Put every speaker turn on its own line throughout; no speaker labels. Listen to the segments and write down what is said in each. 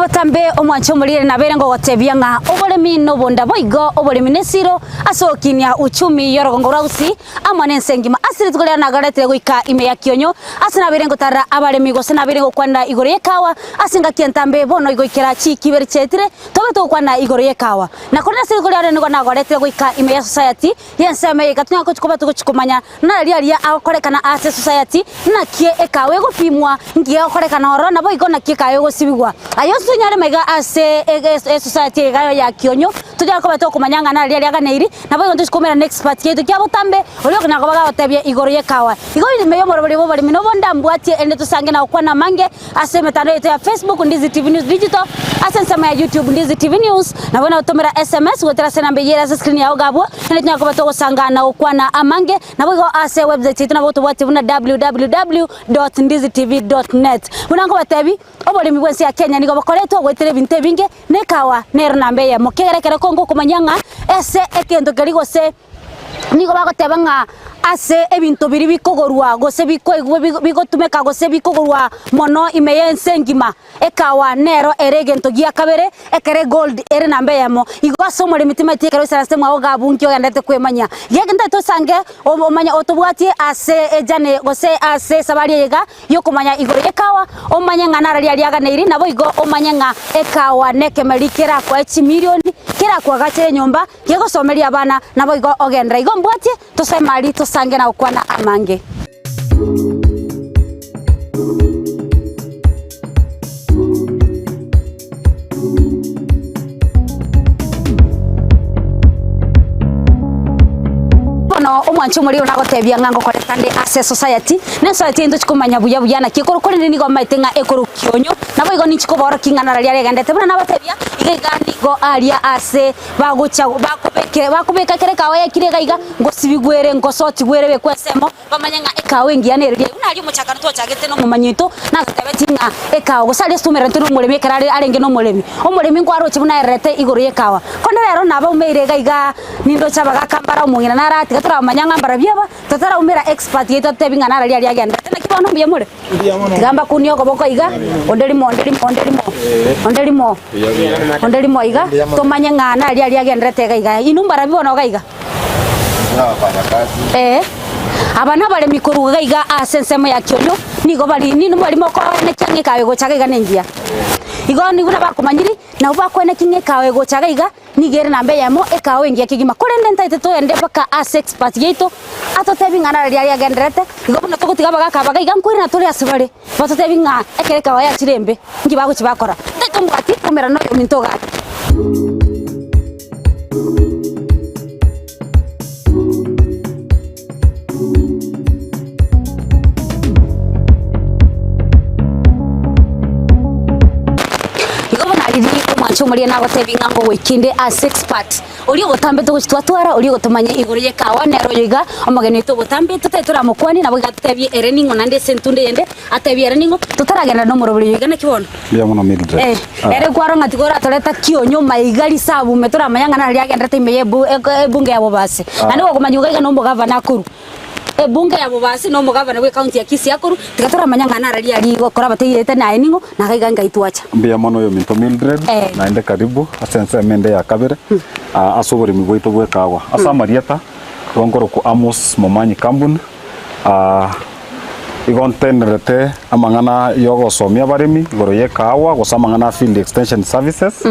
Botambe omwanche omorire nabeire ngogotebia ng'a oboremi nobonda boigo oboremi nesiro ase ogokinia uchumi y'orogongo rwa Gusii amo nense engima. Ase rituko riria nagaretire goika ime ya Kionyo ase nabeire ngotarera abaremi gose nabeire ngokwanera igoro y'ekawa ase engaki entambe bono igoikera chiiki ibere chiaetire tobe togokwana igoro y'ekawa. Na korende ase rituko riane nigo nagoretire goika ime ya society y'ensemo eye iga tonyare gochi koba togochi komanya Nari aria agokorekana ase society, naki ekawa egopimwa, nki gegokorekana ororo, naboigo naki ekawa egosibigwa. Aye onsi tonyare maiga ase esociety eye iga ya Kionyo, tonyare koba tokomanya ng'a nari aria aganeiri, naboigo ntochi koumera na expert yaito kia botambe, oria okonyara koba gagotebia igoro y'ekawa. Igo ime y'omorobori bw'oboremi nobo ndambwatie erinde tosange na gokwana amange ase emetandao yaito ya Facebook, Ndizi TV News Digital, ase ensemo ya YouTube, Ndizi TV News, nabo nagotomera SMS goetera ase enamba eyio ere ase screen yao iga abwo, naende tonyare koba togosanga na gokwana amange, naboigo ase website yaito nabo tobwate buna www dot ndizitv dot net. Buna nkobatebi, oboremi bw'ense ya Kenya nigo bokoretwa goetera ebinto ebinge, na ekawa nero namba eyemo. Ekiagera ekero konga okomanya ng'a ase egento keria gose. Nigo bagoteba ng'a ase ebinto biria bikogorwa gose bikoigwa bigotumeka gose bikogorwa mono ime y'ense engima, ekawa nero ere egento gia kabere ekere egold ere namba eyemo. Igo ase omoremi timanyeti ekero oisaransete mwao iga abwo nki ogendererete kwemanyia. Gaki ntagete osange omanye otobwatie ase ejourney gose ase esabari eye iga yokomanya igoro y'ekawa, omanye ng'a naro riaria aganeiri, naboigo omanye ng'a ekawa nekemeri kerakoe chimilioni, kerakoagachere enyomba, Gegosomeria abana, naboigo ogenderere. Igo mbwatie, tosoe mari, tosange na gokwana amange. Bono omwanchi omorero nagotebia ng'a ngokoreta nde ase esociety, na esociety eye ntochi komanya buya buya naki ekorwa korende nigo omanyete ng'a ekorwa kionyo, naboigo ninchi kobaorokia ing'ana riaria riagendete. Buna nabatebia, iga iga nigo aria ase Bagocha bakobeke bakobeka kera ekawa yakire iga iga, ngosibigwa ere, ngosotigwa ere ebekwe ensemo, bamanye ng'a ekawa engiya nere riria. Buna aria omochakano twachagete na omomanyi oito, natotebetie ng'a ekawa gose aria ase twaumererete na omoremi ekero are arenge na omoremi. Omoremi nkwaroche buna aererete igoro ya ekawa. Korende rero nabaumeire iga igaa, nindoche abagaka mbare omong'ina nare aa tiga toramanya ng'a mbarabio aba, totaraumera expert yaito atotebi ng'a naro riaria agenderete. Naki bono mbuya more? Tiga mbakunie okoboko iga, onde rimo, onde rimo, onde rimo, onde rimo, onde rimo iga, tomanye ng'a nari aria agenderete iga iga. Inwe mbarabi bono iga iga? Eh, aba nabaremi korwa iga iga ase ensemo ya Kionyo, nigo bari ninwe mwari mokoenekia ng'a ekawa egocha iga iga nengiya. Igo nigo nabakomanyiri, nabo bakoenekia ng'a ekawa egocha iga iga. Nigo ere namba eyemo ekawa engiya kegima, korende ntaete togende mpaka ase expert yaito atotebi ng'a naro riaria agendererete, igo buna togotiga abagaka aba iga iga nkoirana tore ase bare, batotebi ng'a ekero ekawa yachire embe, nki bagochi bakora. Ntaete ombwati koumerana na oyominto iga ake. Igo buna riria omwancha omoria nagotebia ng'a ngogoikia inde ase expert, oria ogotambete gochia twatwara, oria ogotomanya igoro y'ekawa nere oyo iga, omogeni oito ogotambe totari toramokwanie nabo iga atotebie ere ning'o naende ase entunda eyende, atebie ere ning'o, totaragenda na omorobori oyo iga naki bono?
Mbuya mono Mildred.
Eh, ere kwarora ng'a tiga oratoreta kionyo maiga risabu ime toramanya ng'a nari riagenderete ime ya ebu ebunge ya Bobasi. Naende gokomanya iga iga na omogavana akorwa. Ebunge ya Bobasi na omogavana bwe county ya Kisii akorwa, tiga toramanya ng'a nara riaria igokora abateirete naye ning'o, naga iga ngai twacha.
Mbuya mono oyominto Mildred,
Eh.
naende karibu ase ensemo ende ya kabere, ah, ase oboremi bwaito bw'ekawa. Ase amarieta, igo nkorokwa Amos Momanyi Kambuni, ah, Igo ntenerete amang'ana y'ogosomia abaremi igoro y'ekahawa gose amang'ana a field extension services,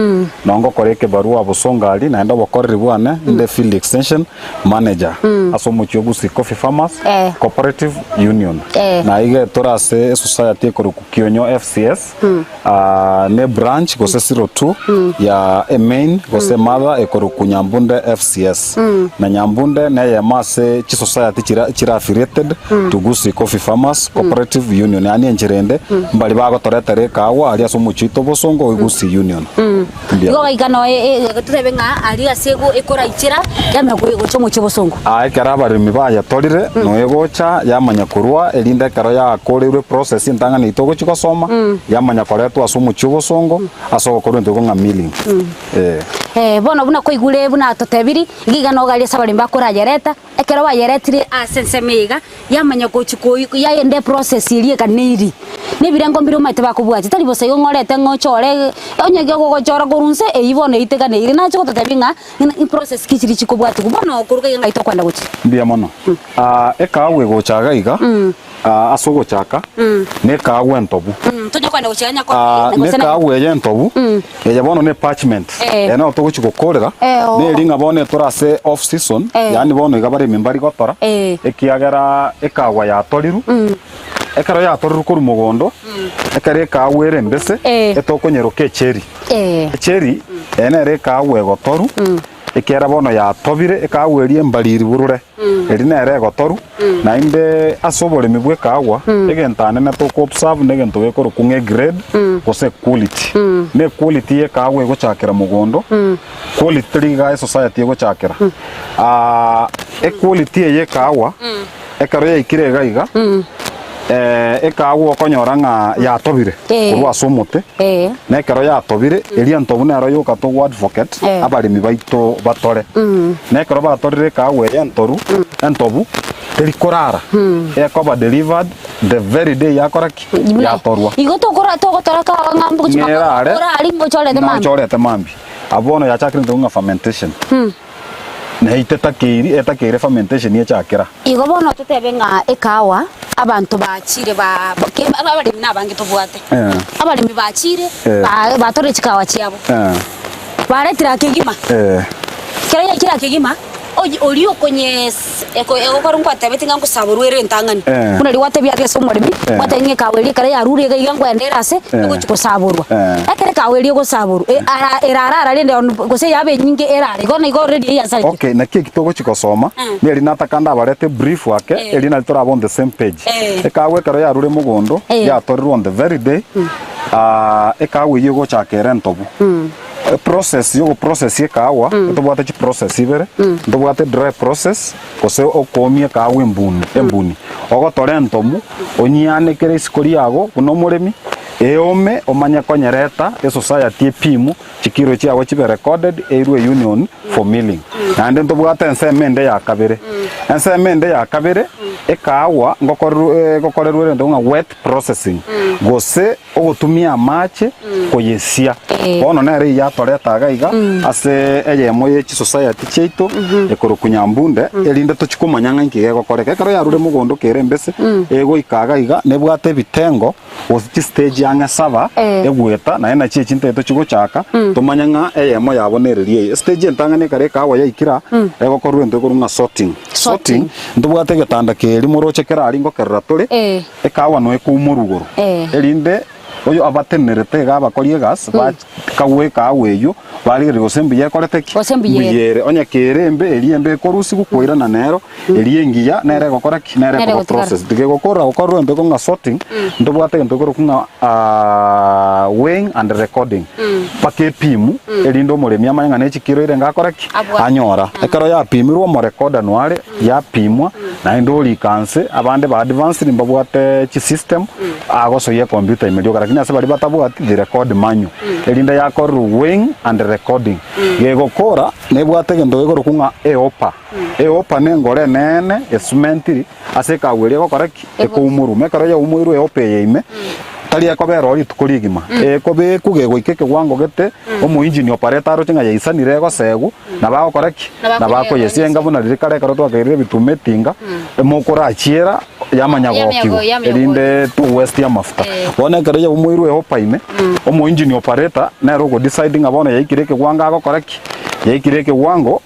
nao ngokora ekebarua bosongo aria naende obokoreri bwane inde field extension manager ase omochie o Gusii Coffee Farmers
Eh.
Cooperative Union.
Eh.
Na iga tore ase esociety ekorokwa Kionyo FCS, ne branch gose 02 ya emain gose mother ekorokwa Nyambunde FCS. Na Nyambunde neyemo ase chisociety chira chire affiliated to Gusii Coffee Farmers Cooperative Union yaani enchera ende mbari bagotoretera ekaagwa aria ase omochie oito Bosongo o Gusii Union. Mbuya
Igo
mono.
goika noe totebe ng'a aria ase ekoraichera yamanya gocha omochie Bosongo.
Aa ekero abaremi bayatorire, noyo egocha yamanya korua, erinde ekero yakoreirwe process entang'ani yaito ogochia gosoma, yamanya koretwa ase omochie obosongo, ase ogokorwa egento ekio ng'a milling. Eh.
Eh, bono buna kwaigure buna totebiri, iga iga nogaria ase abaremi bakorayereta, ekero bayeretire ase ensemo eye iga, yamanya gochi koi yagenda eprocess eria eganeiri. Na ebirengo mbire omanyete bakobwatia, tari bosa igo ng'orete ng'a ochore, onye gogochora korwa nse, eyio bono eiteganeire. Nache gototebia ng'a process ki chiria chikobwatigwa, bono okoruga iga ng'ai tokoenda gochia?
Mbuya mono. Ekahawa egocha iga iga, ase ogochaka, na ekahawa entobu.
Tonya koenda gochia onye
Ah,
gose na-
nekahawa eye entobu, eye bono ne parchment,
Eh.
eye nero togochi gokorera,
Eh, oo.
neri ng'a bono etore ase off season,
Eh.
yaani bono iga baremi mbari gotora,
Eh.
ekiagera ekahawa yatorirwe, ekero yatorirwe korwa mogondo, ekero ekahawa ere embese,
Eh.
etokonyeroka echeri.
Eh.
Echeri, eye nere ekahawa egotorwa, Ekiagera bono yatobire ekaagwa eria embariri burure, eria nere egotorwa, naende ase oboremi bw'ekaagwa, egento anene toko observe na egento gekorokwa ng'a egrade gose equality. Na equality y'ekaagwa egochakera mogondo, quality teri igaa esociety egochakera. Equality eye y'ekaagwa, ekero yaikire iga iga, ekaagwa okonyora ng'a yatobire
Eh.
korwa ase omote,
Eh.
na ekero yatobire, eria entobu nero yoka togo advocate
Eh.
abaremi baito batore. Na ekero batorire ekaagwa eye entoru, entobu, teri korara, ekoba delivered the very day yakora ki? Yatorwa.
Igo tokora togotora kawa ng'a mbuya
Ng'erare,
orari ngochorete mambia.
Nachorete mambia. Abwo bono yachakire intwe ng'a fermentation. Neite takeiri, etakeire fermentation echakera.
Igo bono totebe ng'a ekawa abanto bachire ba ke abaremi nabange tobwate.
Eh.
Abaremi bachire
Eh.
ba batorire chikawa chiabo.
Eh.
Baretire aa kegima.
Eh.
Ekero yaikire aa kegima, oyi oria okonyes eko egokora nkwatebeti ng'a nkosaborwa ere entang'ani.
Eh.
Buna riria gwatebia aria ase omoremi,
Eh.
gwatebia ng'a ekawa eria ekero yarure iga iga nkoenda ere ase,
Eh.
egochi kosaborwa.
Eh.
Ekero ekawa eria egosaborwa, e ara erarara rende on gose yabe enyinge erare, igo nigo already eyasarekire.
Okay, naki eki togochi kosoma,
Mm.
neri nataka ndabarete brief ake,
Eh.
eri nari torabe on the same page.
Eh.
Ekawa ekero yarure mogondo,
Eh.
yatorirwe on the very day, ah, ekawa eyio egochaka ere entobu. Eprocess ya ogoprocess ekawa, ntobwate chiprocess ibere, ntobwate dry process, gose okoomia ekawa embuni embuni. Ogotora entobu, onyianekere isiko riago buna omoremi, eome omanye konyereta esociety epimu, chikiro chiago chibe recorded, eirwe eunion for milling. Naende ntobwate ensemo ende ya kabere, ensemo ende ya kabere, ekawa ngokorerwa egokorerwa egento ng'a wet processing, gose ogotumia amache koyesia. Bono nere eyio yatoreta iga iga ase eyemo ye chisociety chiaito ekorokwa Nyambunde, erinde tochie komanya ng'a inki gegokoreka. Ekero yarure mogondo kere embese, egoika iga iga nebwate ebitengo gose chistage ang'e saba egoeta, naende nachi echi ntaete tochie gochaka, tomanye ng'a eyemo yabo nereria eye. Estage entang'ani ekero ekaagwa yaikire aa, egokorwa egento ekorokwa ng'a sorting. Sorting, ntobwate egetanda keria moroche kere aria ngokerera tore, Ekaagwa noe koumorwa igoro, erinde oyo abatenenerete iga abakori egasi bakagwa ekaagwa eyio, barigereria gose mbuya ekorete ki?
Gose mbuya ere.
Mbuya ere. Onye kere embe, eria embe ekorusigwa koirana nero, eria engiya nere egokora ki? Nere
Nere
ekoba
egotigara.
processed. Tiga egokora gokorwa egento ekong'a sorting, ntobwate egento ekorokwa ng'a weighing and recording, mpaka epimu, erinde omoremi amanye ng'a ne chikiro ere ngakora ki?
Abwate.
Anyora. Ekero yapimirwe omorecorder noare, yapimwa, naende orika nse, abande ba advanced mbabwate chisystem, agosoyia ecomputer ime rioka, lakini ase baria batabwati, they record manual, erinde yakorerwa weighing and recording. Gegokora, nebwate egento gekorokwa ng'a ehopper. Ehopper na engoro eneene esumentiri, ase ekagwa eria egokora ki? Ekoumorwa. Ekero yaumoirwe ehopper eye ime, tari ekobera oo rituko rigima, ekobekwa gegoika ekewango gete, omoinjini operator aroche ng'a yaisanire egosegwa, Nabo agokora ki? Nabo akoyesienga buna riria kare ekero twakeirire ebituma etinga, emokorachiera yamanya gookigwa, erinde towestia amafuta. Bono ekero yaumoirwe ehopa ime, omoinjini operator nere ogodecide ng'a bono yaikire ekewango agokora ki? Yaikire ekewango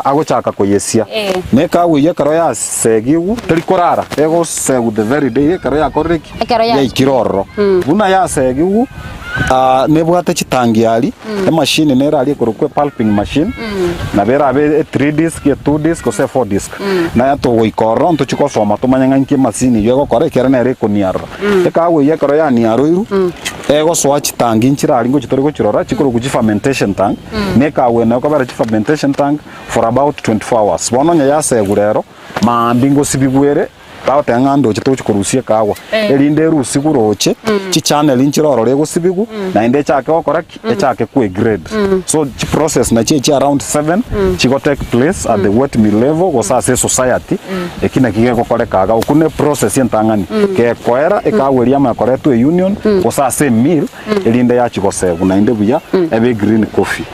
agochaka koyesia. Na ekawa eyio ekero yasegigwe, teri korara, egosegwa the very day ekero yakorire ki? Yaikire ororo. Buna yasegigwe, Nebwate chitangi aria, emachine nere aria ekorokwa epulping machine, nabo erabe e three disc, e two disc, gose e four disc. Naye togoika ororo ntochie gosoma tomanye ng'a inki emachine eyio egokora ekiagera nere ekoniarora. Ekaagwa eyio ekero yaniaroirwe, egosoa chitangi nchire aria ngochia tore gochirora, chikorokwa chifermentation tank, na ekaagwa eye nayo ekobera chifermentation tank for about 24 hours. Bono onye yasegwa rero, maambia ngosibigwa ere. Bagoteba ng'a ndoche togochi korusia ekaagwa, erinde erusigwe roche, chichannel nchire ororo egosibigwa, naende echake gokora ki? Echake koegrade. So chiprocess nachio echi around seven, chigo take place at the wet mill level gose ase esociety, eki naki gegokoreka iga. Okwo ne process entang'ani, gekoera ekaagwa eria yamanya koretwa eunion, gose ase emill, erinde yachia gosegwa naende buya, ebe egreen coffee.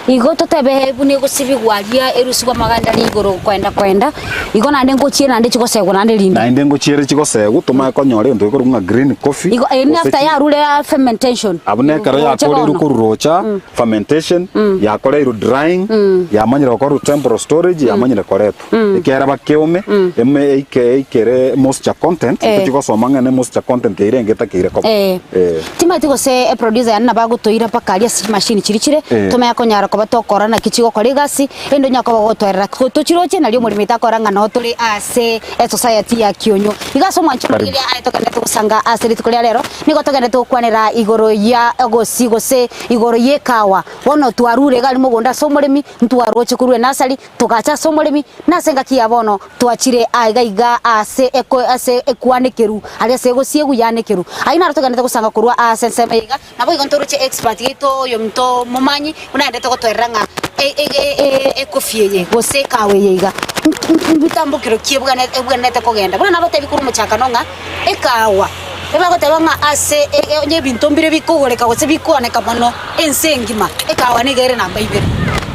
Igo totebe buna egosibigwa aria erusigwe amaganda aria igoro kwenda kwenda, igo naende ngochiere naende chigosegwa naende rinde.
Naende ngochiere chigosegwa tomanye konyora egento gekorokwa ng'a green coffee.
Igo eri
gose
after
chi-
yarure fermentation.
Abwo nekero
Roche
yakoreirwe
bono.
korwa rocha fermentation, yakoreirwe drying, yamanyire gokorwa temporal storage, yamanyire koretwa. Ekiagera bakeome, eme eike eikere moisture content,
Eh.
tochi gosoma ng'a ne moisture content eire enga etakeire koba.
Eh.
Eh.
Timanyeti gose eproducer yane nabo agotoira mpaka aria ase chimashini chiria chire,
Eh.
tomanye konyara koba tokora naki chigokora egasi, rende onya koba ogotoerera ko tochiroche nario omoremi takora ng'a noo tore ase esociety ya Kionyo. Igo ase omwancho
Karibu.
riria aye togenderete gosanga ase rituko ria rero, nigo togenderete gokwanera igoro ya ogosi gose igoro ya ekawa. Bono twarure iga aria mogondo ase omoremi, ntwaroche korwa enasari, Togacha ase omoremi, na ase engaki ya bono twachire aiga iga aase eko ase ekwanekeru, aria ase egosiegwa yanekeru. Ayio naro togenderete gosanga korwa aase ensemo eye iga, naboigo ntoroche expert yaito oyominto omomanyi, buna agenderete gotoerera ng'a e- e- e- ekofi eye gose ekawa eye iga, mbitambokero ki ebwane ebwenerete kogenda. Buna nabatebi korwa omochakano ng'a ekawa, ebagoteba ng'a ase e- e onye ebinto mbire bikogoreka gose bikoaneka mono ense engima, ekawa nigo ere namba ibere.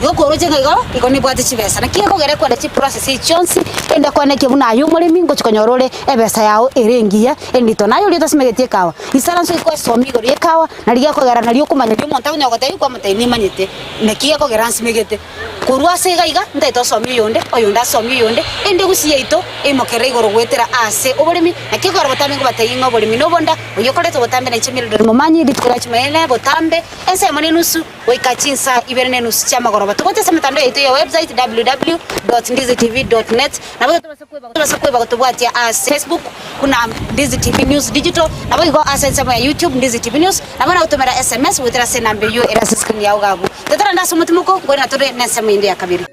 Igo koroche ng'a igo, igo nebwate chibesa. Naki ekogera ekwenda chiprocess echi chionsi, ende koenekia buna aye omoremi ngochi konyora ore ebesa yao ere engiya, endito. Naye oria otasimegeti ekawa, isaransa oike oesomie igoro ya ekawa, nari gekogera nari okomanya riria omonto akonya gotebia kwamotebia nimanyete, naki gekogera nsimegete. Korwa ase iga iga, ntaete osomie oyonde, oyonde asomie oyonde, erinde gusii yaito eimokerere igoro goetera ase oboremi. Naki ekogera botambe nkobatebia ng'a oboremi nobonda, oyio okoreta obotambe nainche Mildred Momanyi, rituko ria Jumaine, botambe, ensa eyemo na enusu goika chinsa ibere na enusu chi'amagoroba. Togocha ase emetandao yaito ya website www.ndizitv.net nabo tobase tobase kweba gotobwatia ase Facebook buna Ndizi TV News Digital, naboigo ase ensemo ya YouTube Ndizi TV News, nabo nagotomera SMS goetera ase enamba eyio ere ase screen yao iga abwo. Totorende ase omotimoko, nkoirana tore nensemo ende ya kabere.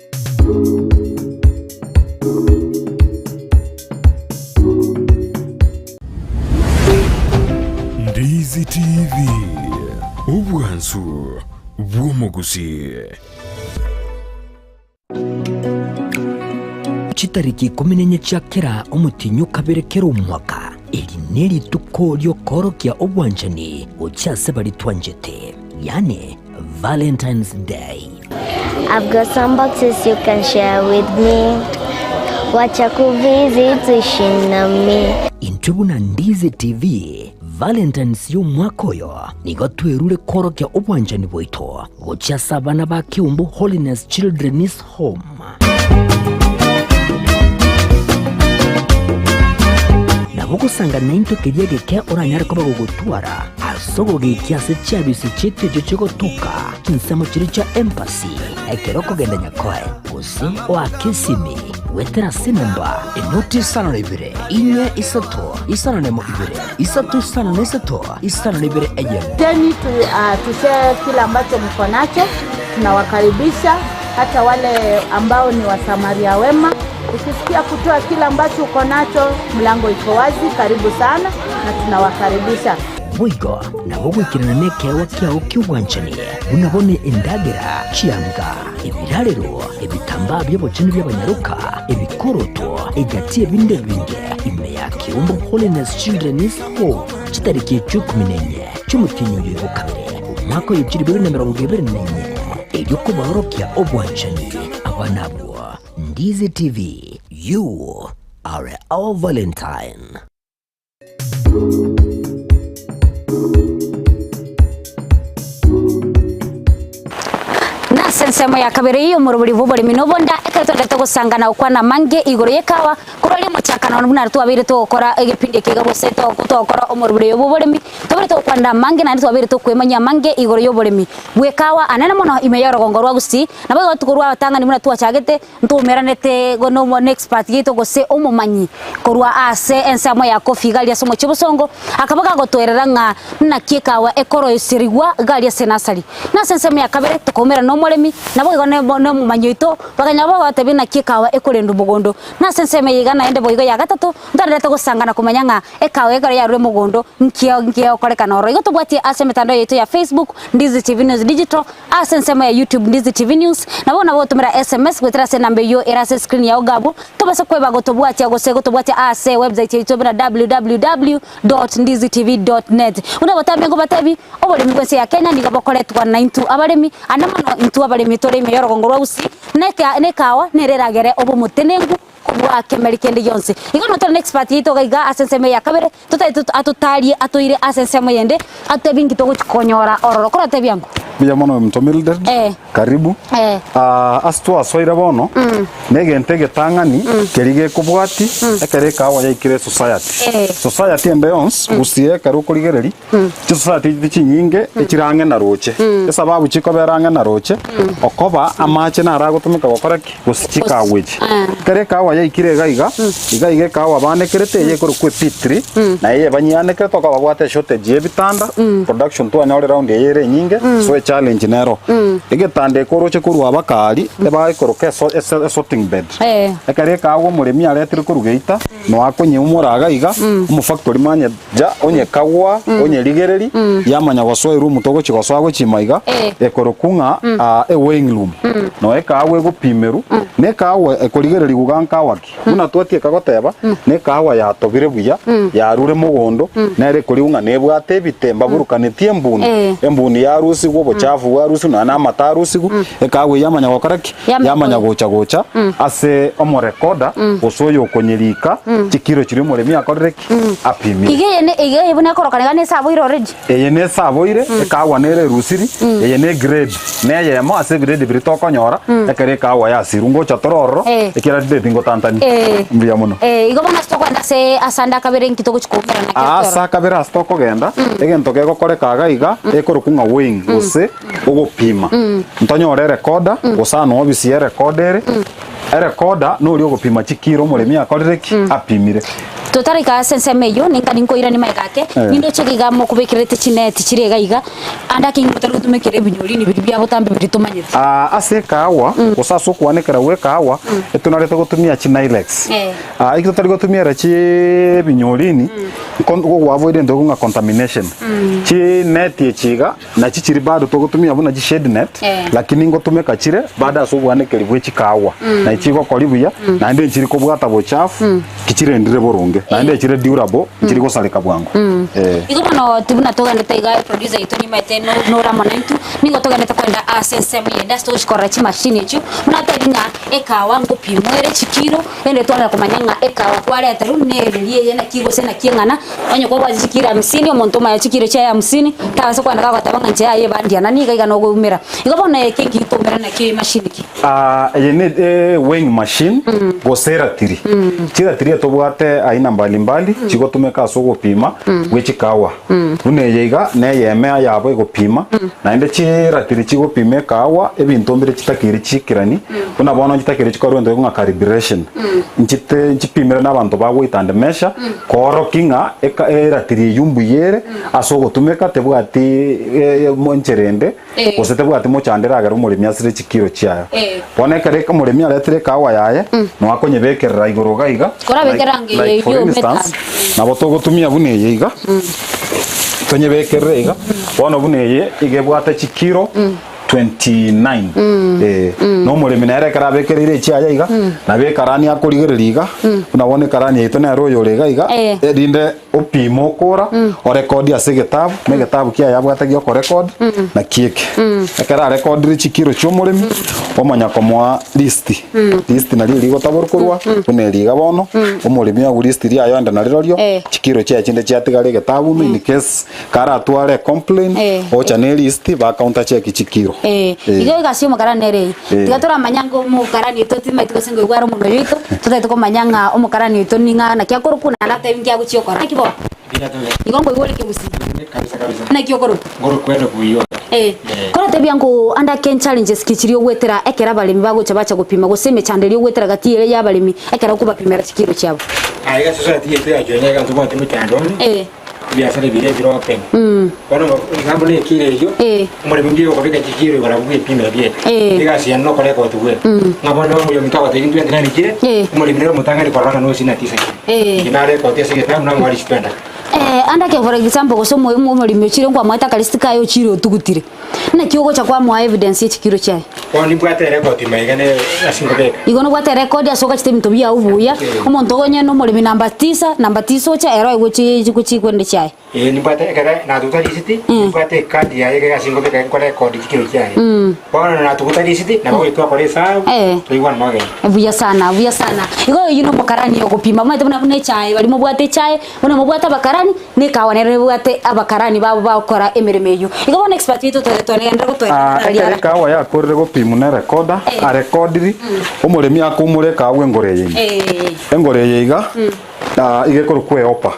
Ndizi TV, obwansu bw'omogusii.
Chitariki ikomi na inye chia kera omotienyi o kabere kera omwaka, eri nerituko ri'okoorokia obwanchani gochia ase baria twanchete, yaani Valentine's Day.
I've got some boxes you can share with me. Wacha kuvisit uishi nami.
Intwe buna Ndizi TV, Valentine's y'omwaka oyo nigo twerure koorokia obwanchani bwaito gochia ase abana ba Keumbu Holiness Children's Home. Nabo gosanga naintwe keria geke oranyare koba gogotwara ase ogogekia ase chiabisi chiaito echio chigotoka chinsemo chiria chia embassy ekero okogenda Nyakoe gose oake esimi goetera ase enamba enoti isano na ibere inye isato isano na emo ibere isato isano na isato isano na ibere eyemo.
Teni tu, uh, tushare kile ambacho mko nacho. Tunawakaribisha hata wale ambao ni wasamaria wema. Ukisikia kutoa kile ambacho uko nacho, mlango iko wazi. Karibu sana na tunawakaribisha.
Boigo nabo goikerana nekeegwa kiao ki'obwanchani, buna bono endagera, chianga, ebirarero, ebitambaa bi'obochenu bi'abanyaroka, ebikoroto, egati y'ebinde ebinge, ime ya Keumbu Holiness Children's Home, chitariki echio ikomi na inye chi'omotienyi oyo o kabere, omwaka oyo chilifu ibere na emerongo ebere na inye, erio kobaorokia obwanchani abana abwo. Ndizi TV, you are our Valentine.
Nase ensemo ya kabere y'omorobori bw'oboremi na obonda, ekero twenderete gosanga na gokwana amange igoro y'ekawa, korwa aria omochakano buna twabeire togokora egepindi eke iga gose togokora omorobori oyo bw'oboremi, twabeire togokwanera amange naende twabeire tokwemanyia amange igoro y'oboremi bw'ekawa anene mono ime y'orogongo rwa Gusii. Nabo igo korwa abatang'ani buna twachagete, Ntoumeranete n'expert yaito gose omomanyi korwa ase ensemo ya Kofi iga aria ase omochie bosongo, akaba gagotoerera ng'a naki ekawa ekoroiserigwa iga aria ase nursery. Na ase ensemo ya kabere tokaumerana nomoremi, Naboigo nomomanyi oito bakanyara bagotebia naki ekawa ekorendwa mogondo. Na ase ensemo eye iga naende boigo ya gatato, ntoendererete gosanga na komanya ng'a ekawa ekero yarure mogondo nki nki egokorekana ororo. Igo tobwatie ase emetandao yaito ya Facebook, Ndizi TV News Digital, ase ensemo ya YouTube, Ndizi TV News, nabo nabo gotomera SMS goetera ase enamba eyio ere ase escreen yao iga abwo, tobase kweba gotobwatia gose gotobwatia ase ewebsite yaito buna www dot ndizi tv dot net. Buna botambe nkobatebi, oboremi bw'ense ya Kenya nigo bokoretwa naintwe abaremi, ande mono intwe abaremi tore ime y'orogongo rwa Gusii, na eka na ekawa nere eragere obe omotenenku kobua kemeri kende gionsi. Igo notore na expert yaito iga iga ase ensemo eye ya kabere, totagete atotarie atoire ase ensemo eyende, atotebi nki togochi konyora ororo. Koratebia ng'o?
Mbuya mono Mto Mildred.
Eh.
Karibu.
Eh.
Ah, ase twasoire bono, negento egetang'ani keria gekobwati ekero ekawa yaikire esociety.
Eh.
Society ende yonsi, gusii ekero okorigereria, chisociety echi chinyinge echire ang'e na roche. Esababu chikobera ang'e na roche, okoba amache naro agotumeka gokora ki? Gose chikawa echi.
Eh.
Ekero ekawa yaikire iga iga, iga iga ekawa banekerete eye ekorokwa epitri, na eye banyeanekerete okoba babwate eshortage ya ebitanda, production twanyorire round eye ere enyinge, so echallenge nero. Egetanda eke oroche korwa abakari, ebagekoroka eso ese esorting bed.
Eh.
Ekero ekawa omoremi aretire korwa geita, no akonyeumora iga iga, omofactory manye ja onyekagwa, onyerigereri, yamanya gosoa eroom togochi gosoa gochima iga,
Eh.
ekorokwa ng'a ah, eweighing room. No ekawa egopimerwa, na ekawa ekorigererigwa iga nkawa ki? Buna twatieka goteba, na ekawa yatobire buya, yarure mogondo, nere ekorigwa ng'a nebwate ebite mbaburukanetie embuni,
Eh.
embuni yarusigwa, obochafu bwarusigwa, nonya na amato arusigwa, ekawa eyio yamanya gokora ki?
Yamanya
Yamanya gocha gocha ase omorekoda, gose oyo okonyerika, chikiro chiria omoremi akorire ki? Apimire.
Iga eye ne iga eye buna ekorokana iga nesaboire already.
Eye nesaboire, ekawa nere erusiri, eye ne grade, neyemo ase egrade biria tokonyora, ekero ekawa yasirwe ngocha tore ororo,
Eh.
ekiagera titeti ngotantania.
Eh.
Mbuya mono.
Eh, igo bono ase tokogenda ase ase ande akabere nki togochi koumerana nakio
Aa
ase
ase
ororo?
akabere ase tokogenda, egento kegokoreka iga iga, ekorokwa ng'a weighing gose ogopima. Ntonyore erekoda, gose aa nobisi ya erekoda ere, Erekoda noria ogopima chikiro omoremi akorire ki? Apimire.
Totaraika ase ensemo eyio, ninka ninkoiranie magega ake,
Eh.
nindoche iga mokobekererete chineti chire iga iga, ande ake motari gotumekera ebinyorini biria bia botambe biria tomanyete.
Aa, ase ekahawa, gose ase okwanekera gwa ekahawa, etonarete gotumia chinilex.
Eh.
Aa, ekio totari gotumiera chiebinyorini, nko gogoavoid egento ng'a contamination. Chineti echi iga, Nachi chiri bado togotumia buna chi shade net,
Eh.
lakini ngotumeka chire bado ase obwanekeri bwe chikawa. Na chigokori buya, naende nchiri kobwata bochafu, kichirendire boronge. Naende chire durable, nchiri gosareka bwango. Eh.
Igo bono buna togendete iga eproducer yaito nimaete no- nore amo naintwe, nigo togendete kogenda ase ensemo eyende ase togochi korora chimashini echio, buna atebi ng'a ekawa ngopimwa ere chikiro, rende twanyara komanya ng'a ekawa kwareterwa nereri eye naki gose naki eng'ana, Onye kobwate chikiro hamsini, omonto omanya chikiro chiaye hamsini, tagase kogenda gagoteba ng'a inche yaya ebandiana niga iga nogoumera. Igo bono eke nki toumera nakio emachine ki?
Ah, eye ne e weighing machine gose eratiri. Chiratiri etobwate aina mbalimbali chigotumeka ase ogopima gwe chikawa. Buna eye iga neyeme yabo egopima, naende chiratiri chigopima ekawa ebinto mbire chitakeire chikerani, buna bono nchitakeire chikorwe egento ng'a calibration. Nchite nchipimire na abanto ba weight and measure. Koorokia ng'a eka eratiri eyio mbuya ere ase ogotumeka, tebwati enchera ende,
Eh.
gose tebwati mochando eragere omoremi asire chikiro chiaye.
Eh.
Bono ekero eka omoremi aretire ekawa yaye, nonya akonyebekerera igoro iga iga,
Korabekera ange
like, like for
eyio
instance,
metano.
nabo togotumia buna eye iga, tonyebekerere iga, bono buna eye iga ebwate chikiro 29 Eh, na omoremi nere ekero abekereire echiaye iga, nabo ekarani akorigereria iga, buna bono ekarani yaito nere oyore iga iga,
Eh.
erinde opime okora, orekodi ase egetabu, na egetabu kiaye abwate gia okorekodi, naki eke. Ekero arekodire chikiro chia omoremi, omanya komoa list, list nario rigotaborwa korwa, buna eri iga bono, omoremi agwo list riaye oende narirorio,
Eh.
chikiro chiaye chinde chiatigara egetabu ime in case Karatware ecomplain,
Eh.
ocha ne list ba counter check chikiro.
Eh,
Eh.
igo egasi y'omokarani nere eye.
Eh.
Tiga toramanya ng'a omokarani oito timaeti gose ngoigwa are omonwa oito, totagete komanya ng'a omokarani oito ning'a naki akorokwa naende atebi nki agochia gokora. Naki bono? Igo nkoigwa ore kegusii.
Kabisa kabisa.
Naki okorokwa?
Ngorokwa Enock Oyuga.
Eh. Koratebia ng'o ande ake challenges ki chiria ogwetera ekero abaremi bagocha bacha gopima gose emechando eria ogwetera gati ere ya abaremi ekero okobapimera chikiro chiabo?
Aiga society yaito ya Kenya iga ntobwate emechando ime.
Eh.
Ebiasara biria ebire open. Bono iga buna ekiro eyio,
Eh.
omoremi mbuya okobeka chikiro igoro abwo bwepimera bieka.
Eh.
Egasi yane nokora ekoti bweka. Ng'a bono omonto ominto agotebia intwe ntinani chire,
Eh.
omoremi nere omotang'ani korora ng'a nosi na tisa kire.
Eh.
Inche nare ekoti ase egetabu namoa risiti endaka.
Eh, ande ake for example gose omo- omo- omoremi ochire nkwamoete akarisiti kaye ochire otugutire, naki ogocha kwamoa evidence ya chikiro chiaye?
Bono nimbwate erekodi maiga ne ase nkobeka.
Igo nobwate erekodi ase ogachete ebinto biago buya,
Eh.
omonto onye na omoremi namba tisa, namba tisa oche ere oegwe chi chi chikwende chiaye.
Ee, nimbwate ekero natuguta risiti, nimbwate ekadi yaye ekero ase nkobeka nkorekodi chikiro chiaye. Bono natuguta risiti, nabo goika twakora esabu,
Eh.
twaigwana nogenda.
Buya sana, buya sana. Igo oyio na omokarani ogopima, omanyete buna buna echae baria mobwate echae, buna mobwate abakarani, na ekawa nero ebwate abakarani babo bagokora emeremo eyio. Igo bono expert yaito tore twagenderera
Ah,
gotoereria
ekero
ara.
ekawa yakorire gopimwa na erekoda,
Eh.
arekodiri, omoremi akoumora ekawa engoro eye ime.
Eh.
Engoro eye iga, ah, iga ekorokwa eopa.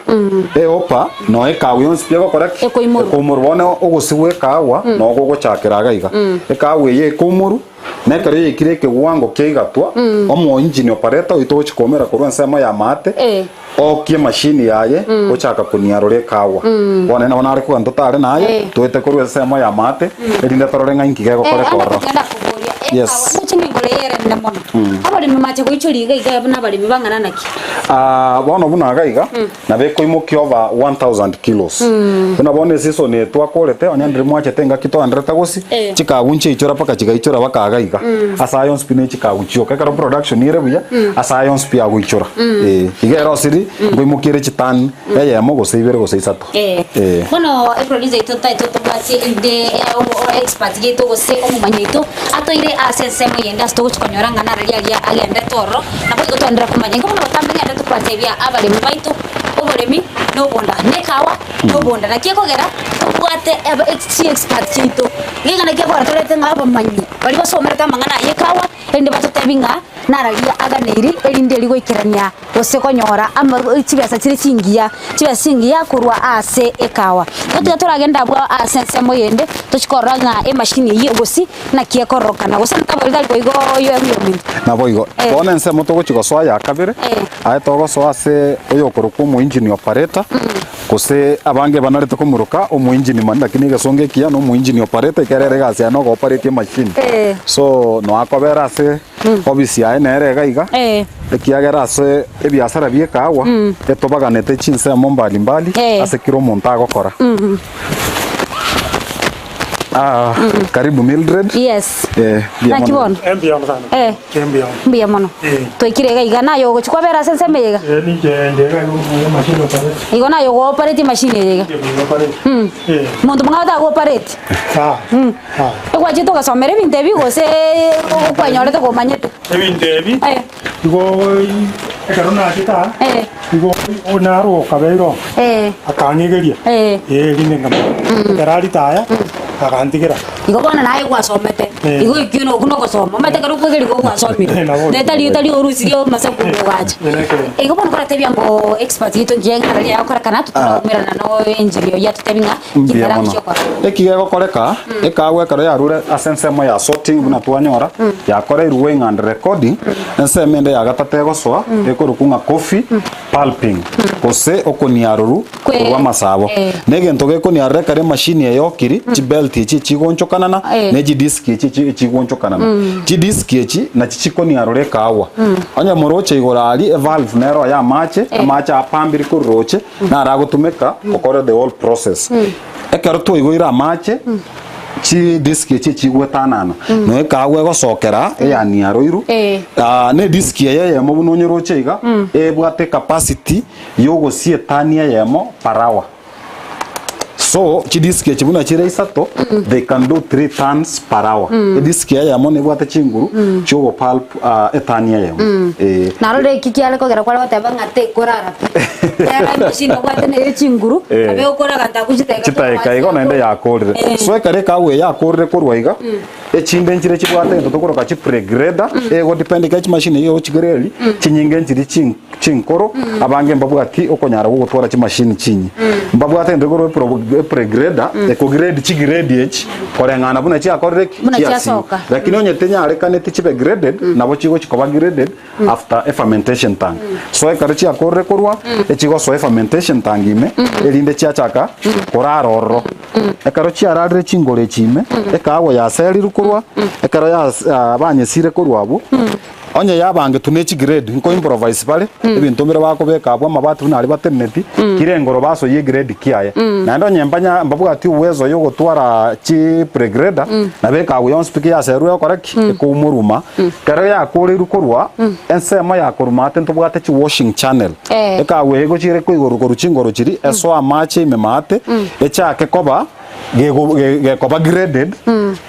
Eopa, no ekawa yonsi pi egokora ki?
Ekoimorwa.
Ekoimorwa. Bono ogosi bwa ekawa, nogo ogochakera iga iga. Ekawa eye ekoimorwa, na ekero yaikire ekewango kia igatwa, omo engine operator oito ogochi koumera korwa ensemo ya maate,
Eh.
Ookia emashini yaye, ochaka koniarora ekawa. Bono nabo nare kogenda totare naye,
Eh.
toete korwa ensemo y'amaate, erinde torore ng'a inki gegokoreka
ande
ororo.
togenda koboria
Yes.
ekawa ndoche ng'a igoro eye erende mono. Abaremi mache goichoria iga iga buna abaremi bang'ana naki?
Ah, bono buna iga iga, nabo ekoimokia over 1000 kilos. Buna bono eseason eye twakorete, onye ndiri mwachete engaki twaenderete gosi,
Eh.
chikagu nchiaichora mpaka chigaichora mpaka iga iga. Ase aya onsi pi ne chikagu chioka. Ekero production ere buya, ase aya onsi pi agoichora. Eh, iga erosiri, nkoimokia ere chitani eyemo gose ibere gose isato.
Eh.
Eh.
Bono eproducer yaito ntaete tobwate inde eh, omo- o- expert yaito gose omomanyi oito toire ase ensemo eyende ase togochi konyora ng'a nararia aria agendete ororo nabo igo twaenderera komanya. Igo bono botambe ng'ende tokobatebia abaremi baito oboremi na obonda na ekawa na obonda naki ekogera tobwate aba chi expert chiaito nigo naki ekogera torete ng'a abamanyi baria basomerete amang'ana aya ekawa erinde batotebi ng'a nararia aganeiri erinde erio goikerania gose konyora ama chibesa chire chingiya, chibesa chingiya korwa ase ekawa. Igo tiga toragende abwo ase ensemo eyende tochi korora ng'a emashini eyio gose naki ekororokana gose ntabori tari boigo oyo ominto.
Naboigo,
Eh.
bono ensemo togochi gosoa ya kabere,
Eh.
aye togosoa ase oyokorokwa omoinjini operator, gose abange banarete komoroka omoinjini man lakini egesongo ekiya na omoinjini operator ekero ere egasi yaye nogo operate emachine.
Eh.
So, noakobera ase Ofisi yaye nere iga iga,
Eh.
ekiagera ase ebiasara bi'ekaagwa etobaganete chinsemo mbali mbali
Eh.
ase kera omonto agokora. Ah, karibu Mildred.
Yes.
Eh, mbuya
Naki
mono.
bono?
Mbuya mono sana.
Eh.
Mbuya mono.
Mbuya mono.
Eh.
Twaikire iga iga naye ogochi kwabera ase ensemo eye iga.
Eh, ninche nde iga igo machine operate.
Igo naye ogo-operate emachine eye iga.
Nche ogo operate. Eh.
Monto mong'ao tago-operate.
Ah. Ah.
Egwachete ogasomera ebinto ebi gose okwanyorete komanyete?
Ebinto ebi
Eh.
igo ekero nachete aa
Eh.
igo naro okabeire oo
Eh.
akang'egeria
Eh.
eh rinde nkamanya ekero aritaya agantigera.
Igo bono naye gwasomete
Eh.
igo ekio no okwo nogosoma omanyete ekero okwegeria igo gwasomire
Eh, nabo.
ne tari tari orusirie amasaku ogacha.
Eh, nekeene.
Igo bono koratebia ngo expert yaito ngiya ng'a riria yagokorekana totaraumerana no engineer oyio atotebie ng'a
Mbuya mono. Eki gegokoreka, ekaagwa ekero yarure ase ensemo ya sorting buna twanyora, yakoreirwe weighing and recording, ensemo ende ya gatato egosoa ekorokwa ng'a coffee pulping, gose okoniaroru
Kwe-
korwa amasabo.
eh.
Na egento gekoniarora ekero emachine eye yokiri, chibelt echi echigonchokanana,
Eh.
ne chidisk echi echi echigonchokanana. Chidisk echi nachi chikoniarora ekaagwa. Onye moroche igoro aria, evalve nero ya amache, amache apambire korwa roche, naro agotumeka gokora the whole process. Ekero twaigoire amache, chidisk echi echigwetanana, noe ekaagwa egosokera eyaniaroirwe,
Eh.
ah, na edisk eye eyemo buna onyeroche iga, ebwate ecapacity yogosia etani eyemo per hour. So, chidisk echi buna chire isato, they can do 3 tons per hour. Edisk eyemo nebwate chinguru chiogopulp ah, etani eyemo. Eh.
Narora eki kiare kogera kware goteba ng'a tekorara pi. Era emachine obwate nere chinguru,
Eh.
abe okora ganta abwo chitaeka
chitaeka igo naende yakorire
Eh.
so ekero ekawa eye yakorire korwa iga echinde nchire chibwate egento tokoroka chi pregrader egodepend ekero chimashini eywo ogochigrade chinyinge nchiri chin chinkoro abange mbabwati okonyara gogotwara chimashini chinyi mbabwate egento ekorokwa epro epregrader ekograde chigrade echi. Koreng'ana buna chiakorire ki?
Buna
Chiasirwe.
chiasoka.
Lakini onye tenyarekaneti chibe graded, nabo chigochi koba graded after e fermentation tank. So ekero chiakorire korwa, echigosoa e fermentation tank ime, erinde chiachaka korara ororo. Ekero chiararire chingoro echi ime, ekaagwa yaserirwe korwa, ekero yas banyesire korwa abwo, Onye yabangetwe ne chigrade, nko improvise bare, ebinto mbire bakobeka abwo amabati buna aria bateneneti, kera engoro basoyie egrade kiaye. Naende onye mbanya mbabwati uwezo ya ogotwara chi pregrader, nabo ekagu yonsi pi kiyaserwe egokora ki? Ekoumoruma. Ekero yakoreirwe korwa, ensemo ya koruma ate ntobwate chi washing channel. Ekagu eye egochia koigorwa korwa chingoro chiria, esoe amache ime maate, echake koba gego gekoba graded,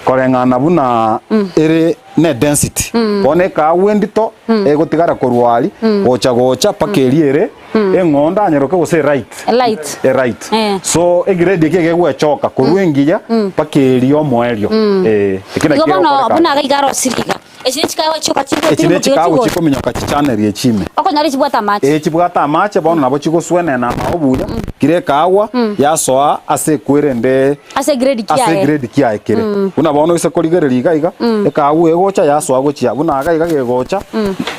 koreng'ana buna ere. ne density. Bono ekaagwa endito egotigara korwa aria gocha gocha mpaka eria ere eng'ondo anyeroke gose eright.
Light.
Eright.
Eh.
So egrade eke egegwechoka korwa engiya mpaka eria omoerio. Eh, eki
Igo
nakio
bono
kegokoreka.
buna iga iga arosire iga. Echi ne chikawa chioka
Echi
chigotiri
ne
motiga
chikawa
chigoro.
chikominyoka chichaneri echi ime.
Okonyora chibwate amache.
Ee chibwate amache bono nabo chigoswenena amao buya, kira ekaagwa yasoa ase ekwerende
Ase egrade
ase
kiaye.
egrade kiaye kere. Buna bono oise korigereria iga iga, ekaagwa egocha yasoa gochia buna iga iga gegocha,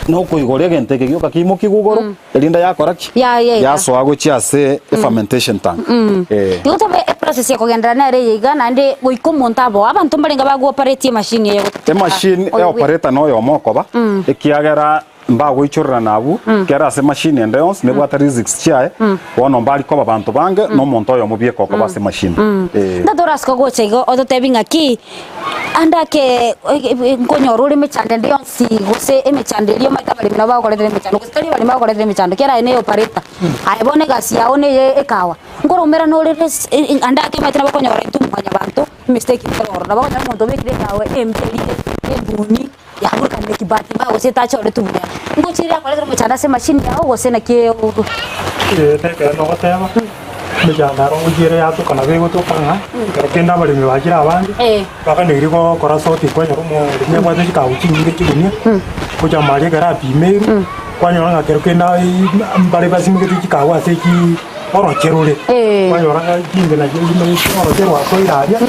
nokoigora egento eke gioka keimokiwe igoro, erinde yakora ki?
Ya- ya iga.
Yasoa gochia ase efermentation tank. Eh.
Igo tobe eprocess ekogenderera nere eye iga naende goika omonto aboa. Abanto mbarenge bagooperatie emachine eye gotuka
Emachine
oyo bwe-
eoperator noyomo okoba, ekiagera Mbagoichorerana abwo, kera ase machine ende yonsi nebwate risks chiaye, bono mbari koba banto bange na omonto oyomo bieka okoba ase machine. Ee.
Tata orasike gocha igo ototebi ng'aki ande ake nkonyora ore emechando ende yonsi gose emechando eria omanyete abaremi nabo bagokoretera emechando gose tari abaremi bagokoretera emechando kera aye neye operator aye bono egasi yago neye ekawa nkoraumerana ore res ande ake omanyete nabo okonyora intwe mwanyabanto emistake nere ororo nabo okonyora omonto obekire ekawa embe erinde embuni. Yaburukanire kibahati mbaya gose etachoretwe buya. Ngochire akoretera omochando ase emachine yao gose naki
Ee, nekero nogoteba, emechando aro ngochia ere yatoka nabo egotoka ng'a ekero kende abaremi bachire abange,
Eh.
baganeiri gokora sorting kwanyora omoremi abwate chikagu chinyinge chigunia, gocha maria ekero apimeirwe, kwanyora ng'a kero kende aii mbare basimegete chikagu ase chii oroche rore,
Eh.
kwanyora ng'a chinge nachio oroche rwasoire aria,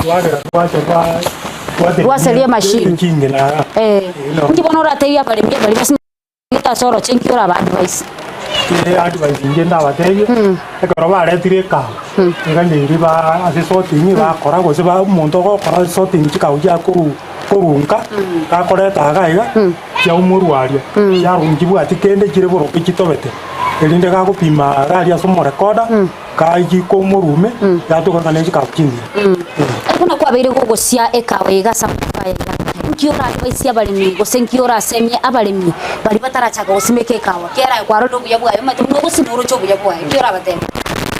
rwagera rwacha rwa.
Rwaseria emashini. Eh, inki bono oratebie abaremi abari basimegete ase oroche inki oraba advise?
Ere advice inche ndabatebie, ekero baretire ekawa, eganyeiri ba ase sorting bakora gose ba omonto ogokora sorting chikawa chia koru korunka, gakoreta iga iga, chiaumorwa aria, chiarwa nchibwati kende chire boroke chitobete, erinde gagopima iga aria ase omorekoda. Kachi komorume, yatoka ng'a ne chikabu chingiya.
Buna kwabeire gogosia ekawa iga ase amatuko aya iga, nki oradvaisie abaremi gose nki orasemie abaremi baria batarachaka gosimeka ekawa? Kera aye kwarorire obuya bwaye omanyete buna ogosima oroche obuya bwaye, nki orabatebie?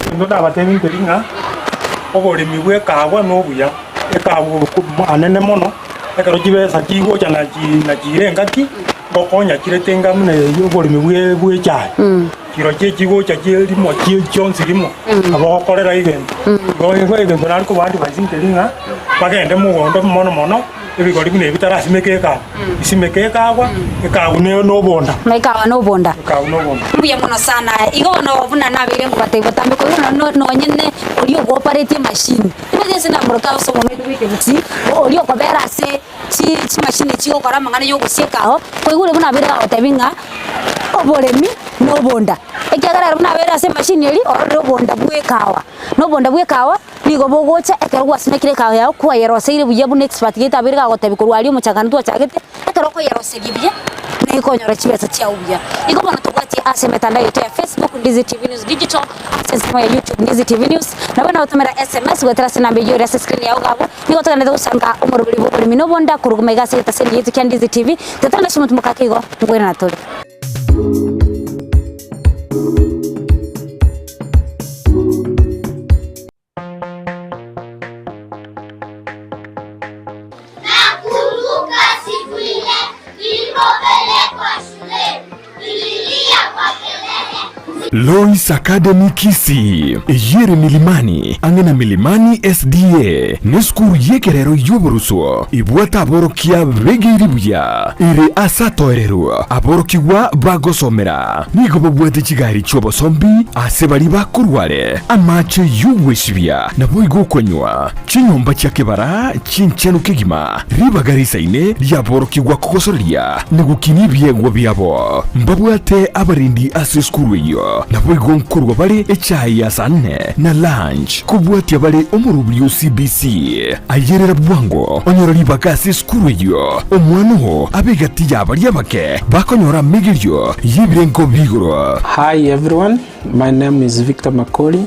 Egento ndabatebie nkeri ng'a oboremi bwa ekawa nobuya, ekawa anene mono, ekero chibesa chigocha nachi nachire engaki, ngokonya chire tenga buna eywo oboremi bwe bwa echae. Chirochio chigocha chie rimo chie chionsi rimo, nabo ogokorera egento. Igo igo egento nare koba advise nkeri ng'a, bagende mogondo mono mono, ebigori buna ebi tarasimeka ekawa, isimeke ekagwa, ekagu ne na obonda.
Na ekawa na obonda.
Ekagu na obonda.
Mbuya mono sana. Igo bono buna nabeire ngobatebia botambe koigwa no nonye oria ogoparetie emachine. Timanyeti ase namoroke ase omonwa oito bwa ekegusii, oria okobera ase. Chi chimashini chigokora amang'ana y'ogosieka ao, koigure buna abeire agotebia ng'a oboremi na obonda. Ekiagera ere buna abeire ase emashini eria, ororire obonda bwa ekawa. Na obonda bwa ekawa, nigo bogocha ekero gwasimekire ekawa yago kwayeroseire buya buna expert gete abeire gagotebia korwa aria omochakano twachagete, ekero okoyeroseria buya, naye okonyora chibesa chiago buya. Igo bono tobwatie ase emetandao yaito ya Facebook, Ndizi TV News Digital, ase ensemo ya YouTube, Ndizi TV News, nabo nogotomera SMS goetera ase enamba eyio ere ase escreen yago iga abwo. Nigo togenderete gosanga omoroberi bw'oboremi na obonda korwa maiga ase egetaseni giaito kia Ndizi TV. Tetana ase omotumo kake igo, nkoirana tore.
Nakumbuka siku ile nilipopelekwa shuleni, nililia kwa kelele.
Lois Academy Kisii, eyio ere Milimani, ang'e na Milimani SDA, nesukuru y'ekerero y'oboruso ebwate aborokia begeiri buya, ere ase atoererwe aborokigwa bagosomera. Nigo babwate chigari chi'obosombi ase baria bakorwa are, amache y'ogwesibia, naboigo okonywa, chinyomba chia kebara chinchenu kegima, ribaga risaine riaborokigwa kogosoreria na gokinia ebiegwa biabo. Mbabwate abarendi ase esukuru eyio, naboigo nkorwa bare echae ya saa nne na lunch, kobwatia bare omorobiri o CBC. Ayerera bwango onyore ribaga ase esukuru eyio, omwana oo abe egati ya baria abake bakonyora amegerio y'ebirengo bi'igoro.
Hi everyone, my name is Victor Makori,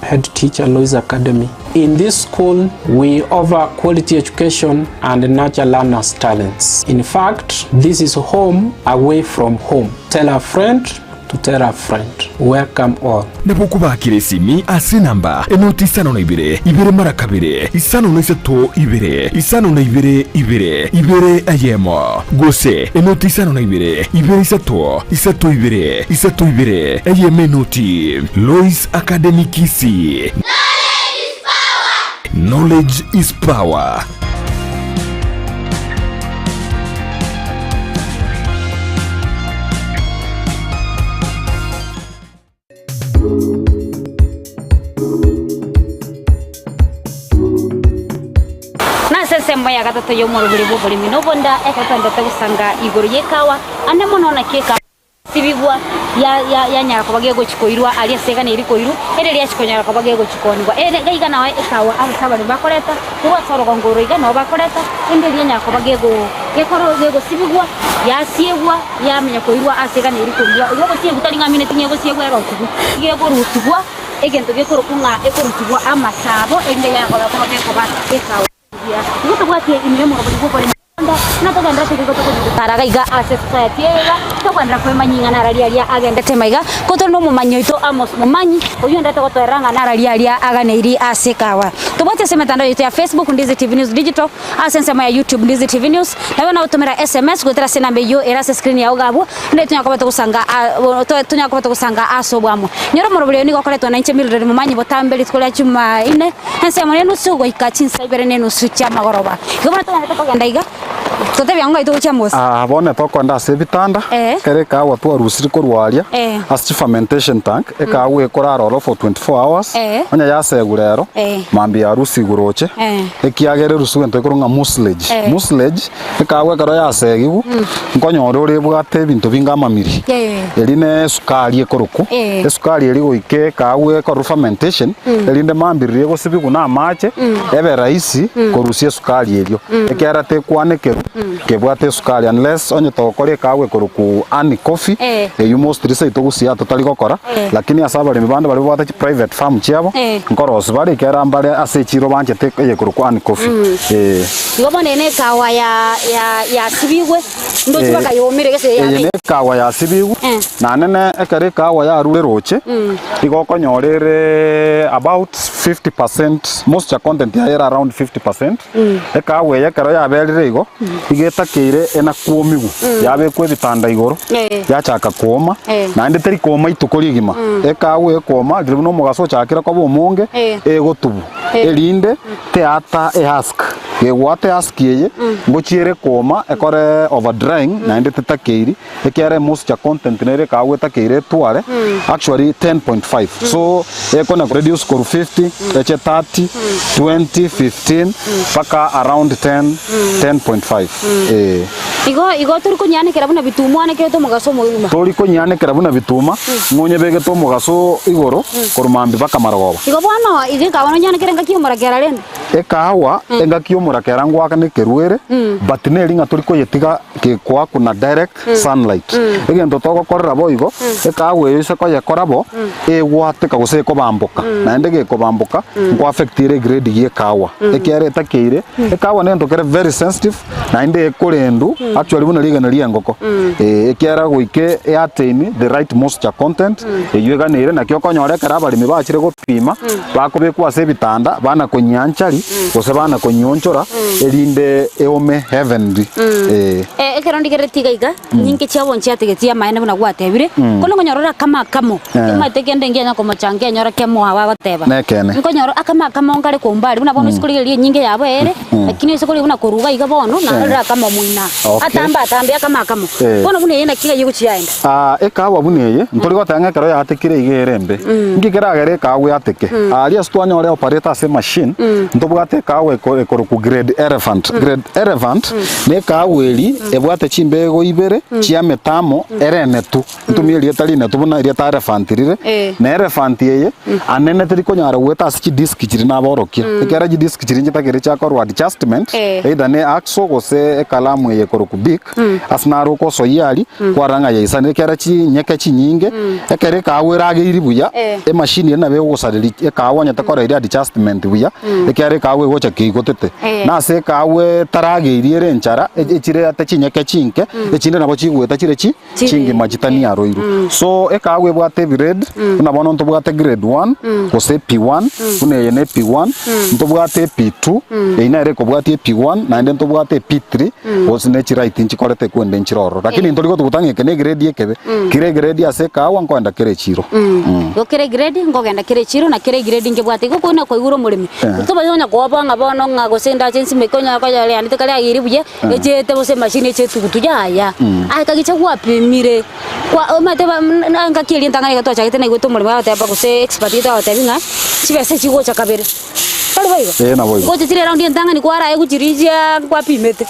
head teacher Lois Academy. In this school, we offer quality education and nurture learners' talents. In fact, this is home away from home. Tell a friend to tell a friend. Welcome all.
Nabo okobakera esimi ase enamba enoti isano na ibere, ibere mara kabere, isano na isato ibere, isano na ibere ibere, ibere eyemo, gose enoti isano na ibere, ibere isato, isato ibere, isato ibere, eyemo enoti. Lois Academy Kisii. Knowledge is power.
Nase ensemo ya gatato y'omoroberi bw'oboremi na obonda ekero twaendete gosanga igoro y'ekawa, ande mono naki ekawa Sibigwa yanyara koba gegochia koirwa aria ase egana eria koirwa, ere riachia konyara koba gegochia koonigwa. Ere iga nao ekawa ase abaremi bakoreta, korwa ase orogongo oro iga nao bakoreta, ende eria enyara koba gego gekoro gegosibigwa, yasiegwa, yamanya koirwa ase egana eria koirwa. Igo ogosiegwa tari ng'a amineti ng'a egosiegwa erosigwe, iga ekorusigwa egento gekorokwa ng'a ekorusigwa amasabo, erinde enyare koba gekoba ekawa engiya. Igo tobwati ime y'omorobori bw'oboremi. Buna togenderete nigo togochia gotara iga ase society eye iga, tokoenderera kwemanyia ing'ana araria aria agendete maiga, ko tore nomomanyi oito Amos Momanyi, oyio ondete gotoerera ng'a nararia aria aganeiri ase ekawa. Tobwate ase emetandao yaito ya Facebook, Ndizi TV News Digital, ase ensemo ya YouTube, Ndizi TV News, naende nagotomera SMS goetera ase enamba eyio ere ase escreen yao iga abwo, inde tonyare koba togosanga a tonyare koba togosanga ase oboamo. Nyora omorobori oyo nigo okoretwa nainche Mildred Momanyi botambe rituko ria Jumaine, Ensemo nenusu goika chinsa ibere nenusu chi'amagoroba. Igo bono togende tokogenda iga, totebie ang'o ngai togochia mosi.
Aa bono tokoenda ase ebitanda,
Eh.
ekero ekahawa twarusiri korwa aria,
Eh.
ase chifermentation tank, ekahawa ekorara ororo for 24 hours,
Eh.
onye yasegwa rero,
Eh.
mambia yarusigwe roche,
Eh.
ekiagera erusigwe egento ekorwa ng'a mucilage.
Eh.
Mucilage, ekahawa ekero yasegigwe, nkonyora ore ebwate ebinto binga amamiri,
Eh.
eri ne esukari ekorokwa,
Eh.
esukari eria goika ekahawa ekorwe fermentation, erinde mambia riria egosibigwa na amache, ebe rahisi korusia esukari erio, ekiagera tekwanekerwa kebwate esukari unless onye togokora ekahawa ekorokwa honey coffee,
Eh.
eywo mostly seito gusii aa totari gokora,
Eh.
lakini ase abaremi bande baria babwate chiprivate farm chiabo,
Eh.
nkorosia bare ekiagera mbare ase echiro banchete eyekorokwa honey coffee, eh.
Igo bono eye nekawa ya ya yasibigwe, ndoche
Eh,
bakayomire gese
eye
yabeire.
nekawa yasibigwe
Eh.
naende ne ekero ekawa yarure roche igo okonyora ere about 50% moisture content yaye ere around 50%. Ekawa eye ekero yaberire igo, igo etakeire enakuomigwa, yabekwa ebitanda igoro,
Eh.
yachaka kooma,
Eh.
naende teri kooma ituko rigima. Ekawa ekooma riria buna omogaso ochakire koba omonge,
Eh.
egotubwa,
Eh.
erinde teata ehusk. Gegwata ehusk eye, ngochia ere kooma ekore over drying naende tetakeiri, ekiagera emoisture content nere ekawa etakeire etware actually 10.5 so ekona reduce korwa 50 eche 30 20 15 mpaka around 10 10.5 eh.
Igo igo tori konyianekera buna bituma oanekerete omogaso omogima.
Tori konyianekera buna bituma ng'onyebegete omogaso igoro korwa mambia mpaka marogoba.
Igo bono iga ekawa nonyianekere engaki y'omorakera rende.
Ekawa engaki y'omorakera ngoakana ekerwere but neri ng'a tori koyetiga gekoakuna direct sunlight. Egento togokorera boigo, ekawa eyo ase koyekora bo, egwateka gose ekobamboka, naende gekobamboka nkoaffect ere egrade ya ekawa, ekiagera etakeire, ekawa negento kere very sensitive naende ekorendu actually buna rigena ria engoko, eh, ekiagera goika e attain the right moisture content eywo eganeire naki okonyora ekero abaremi bachire gopima, bakobekwa ase ebitanda bana konyianchari gose bana konyionchora. embura erinde eome heavenly eh.
Eh, ekero ndigereretie iga iga, nyinge chiabo nchiategetie amaene buna gwatebire, kono nkonyora ore akamo akamo,
Eh.
omanyete kende nkianya komochanga enyora kemoa bagoteba.
Nekeene.
Nkonyora akamo akamo nkare kombari, buna bono ase korigereria enyinge yabo ere, lakini ase korigereria buna korwa iga iga bono, narorire akamo moino aa.
Okay.
Atambe atambe akamo akamo.
Eh.
Bono buna eye naki ng'ai egochia yaenda?
Aa, ekaagwa buna eye, ntori goteba ng'a ekero yatekire iga ere embe. Nki keragere ekaagwa yateke? Aria ase twanyora eoperate ase emachine, ntobwate ekaagwa eko ekorokwa grade elephant. Grade elephant, na ekaagwa eri ebwate chimbego ibere chiamete amo ere enetu. Ntumie erieta rinetu buna erieta elephant rire,
Eh.
na elephant eye, anene teri konyara goeta ase chidisk chiria naborokia. Ekiagera chidisk chiria nchitagere chiakorwa adjustment,
Eh.
either ne axle gose ekalamu eye ekorokwa bic, Ase naro okosoyia aria, kwarora ng'a yaisanire ekiagera chinyeke chinyinge, ekero ekaagwa erageiri buya, emashini eria nabo egogosareria ekaagwa onye tekora eria adjustment buya, ekiagera ekaagwa egocha keigotete. Na ase ekaagwa etarageiri ere enchara, echire ate chinyeke chinke, echinde nabo chigoeta chire chi chingima chitaniaroirwe. So ekaagwa ebwate egrade, buna bono ntobwate grade one, gose P1, buna eye ne P1, ntobwate P2, eyio nere ekobwatia P1, naende ntobwate P3, Gose ne chiright nchikorete ekwende nchire ororo. Lakini ntori gotuguta ng'a eke ne egrade ekebe. Kera egrade ase ekahawa nkoenda kera echiro.
Igo kera egrade nkogenda kera echiro na kera egrade nkebwate. Igo konya koigure omoremi. Tobaisa konya koboa ng'a bono ng'a gose ndache nsimeke onya konya riane tikari agiire buya, echete gose emachine eche etugutu yaya. Aye kagicha gwapimire, kwa omanyete ba na engaki eria entang'ani iga twachagete naigwete omoremi agoteba gose expert gete agotebia ng'a, chibesa echigocha kabere. Tari boigo?
Ee, naboigo.
Ngocha chire eraundi entang'ani kwarae gochirigia kwapimete.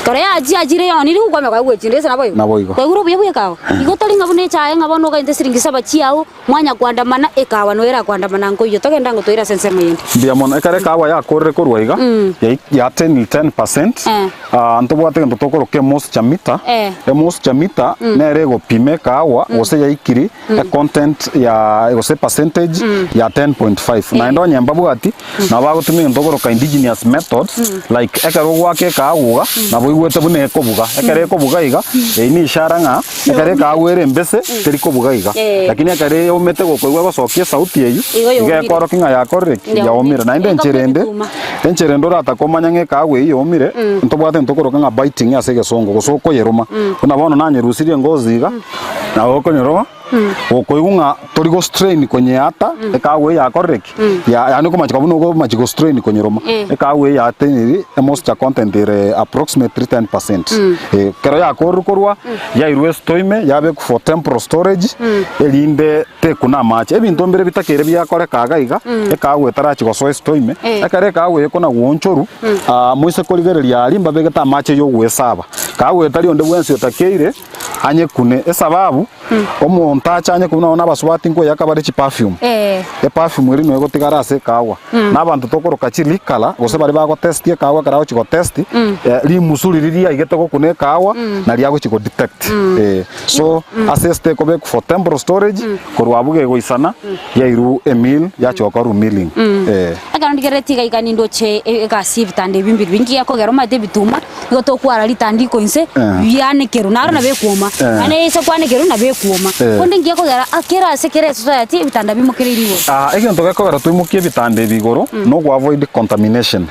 Ekero yachia yachire yonire gokwamanya kwaye gwechinde gese naboigo?
Naboigo.
Kwaigure obuya bwa ekawa? Igo tari ng'a buna echae ng'a bono okainte siringi saba chiao, mwanya koandamana, ekawa noyo erakoandamana nkoiywo. Togende ango toire ase ensemo eyende.
Mbuya mono. Ekero ekawa yakorire korwa iga, yai yatenire 10%,
Eh.
Ah, ntobwate egento tokoroka emoisture meter.
Eh.
Emoisture meter nere egopima ekawa gose yaikiri econtent ya gose percentage ya 10.5. Naende onye mbabwati, nabo bagotumia egento tokoroka indigenous methods like ekero ogoaka ekawa iga, nabo oigwete buna ekobuga. Ekero ekobuga iga, eyio ni ishara ng'a ekero ekawa ere embese, teri kobuga iga.
Eh.
Lakini ekero eomete gokoigwa egosokia esauti eyio,
Igo
iga
yaomire.
ekorokia ng'a yakorire ki? Yaomire. Naende enchera ende,
Ebituma.
Enchera ende oratake omanye ng'a ekaagwa eyio yaomire, ntobwate egento tokoroka ng'a biting ase egesongo, gose okoyeroma. Buna bono nanyerusirie engozi iga, nabo okonyeroa, gokoigwa ng'a tori go strain konyeata, ekaagwa eyio yakorire ki? Ya yaani okomachika buna okomachi go strain konyeroma, ekaagwa eyio yateniri emoisture content ere approximately 10%. Eh, ekero yakorire korwa, yairwa esito ime, yabekwa for temporal storage, erinde Tekuna amache. Ebinto mbire bitakeire biakoreka iga iga, ekaagwa etarachi gosoa esito ime. Ekero ekaagwa eye ekona goonchorwa, aa, moise korigereria aria mbabegete amache y'ogwesaba. Kaagwa etari onde bwensi otakeire, anyekune. Esababu, omonto ache anyekune nonya na abasubati nkoeyaka bare chiperfume. Eperfume eria noyo egotigara ase ekaagwa. Na abanto tokoroka chilikala, gose baria bagotesti ekaagwa ekero agochi gotesti, rimusu riria riaigete gokuna ekaagwa, nario agochi godetect. Eh. So ase esita ekobekwa for temporal storage korwa abwo gegoisana yairwa emill yachia gokorwa milling eh.
Ekero ndigerereti iga iga nindoche e- egasi y'ebitanda ebi mbiri bingi gekogera omanyete ebituma nigo tokwara ritandiko inse
Eh.
bianekerwe naro nabo ekwoma
Eh.
naende ase kwanekerwe nabo ekwoma
Eh.
konde nki gekogera a kera ase kera esociety ebitanda bimokereiri igoro.
Ah, egento gekogera toimokie ebitanda ebi igoro nogo avoid contamination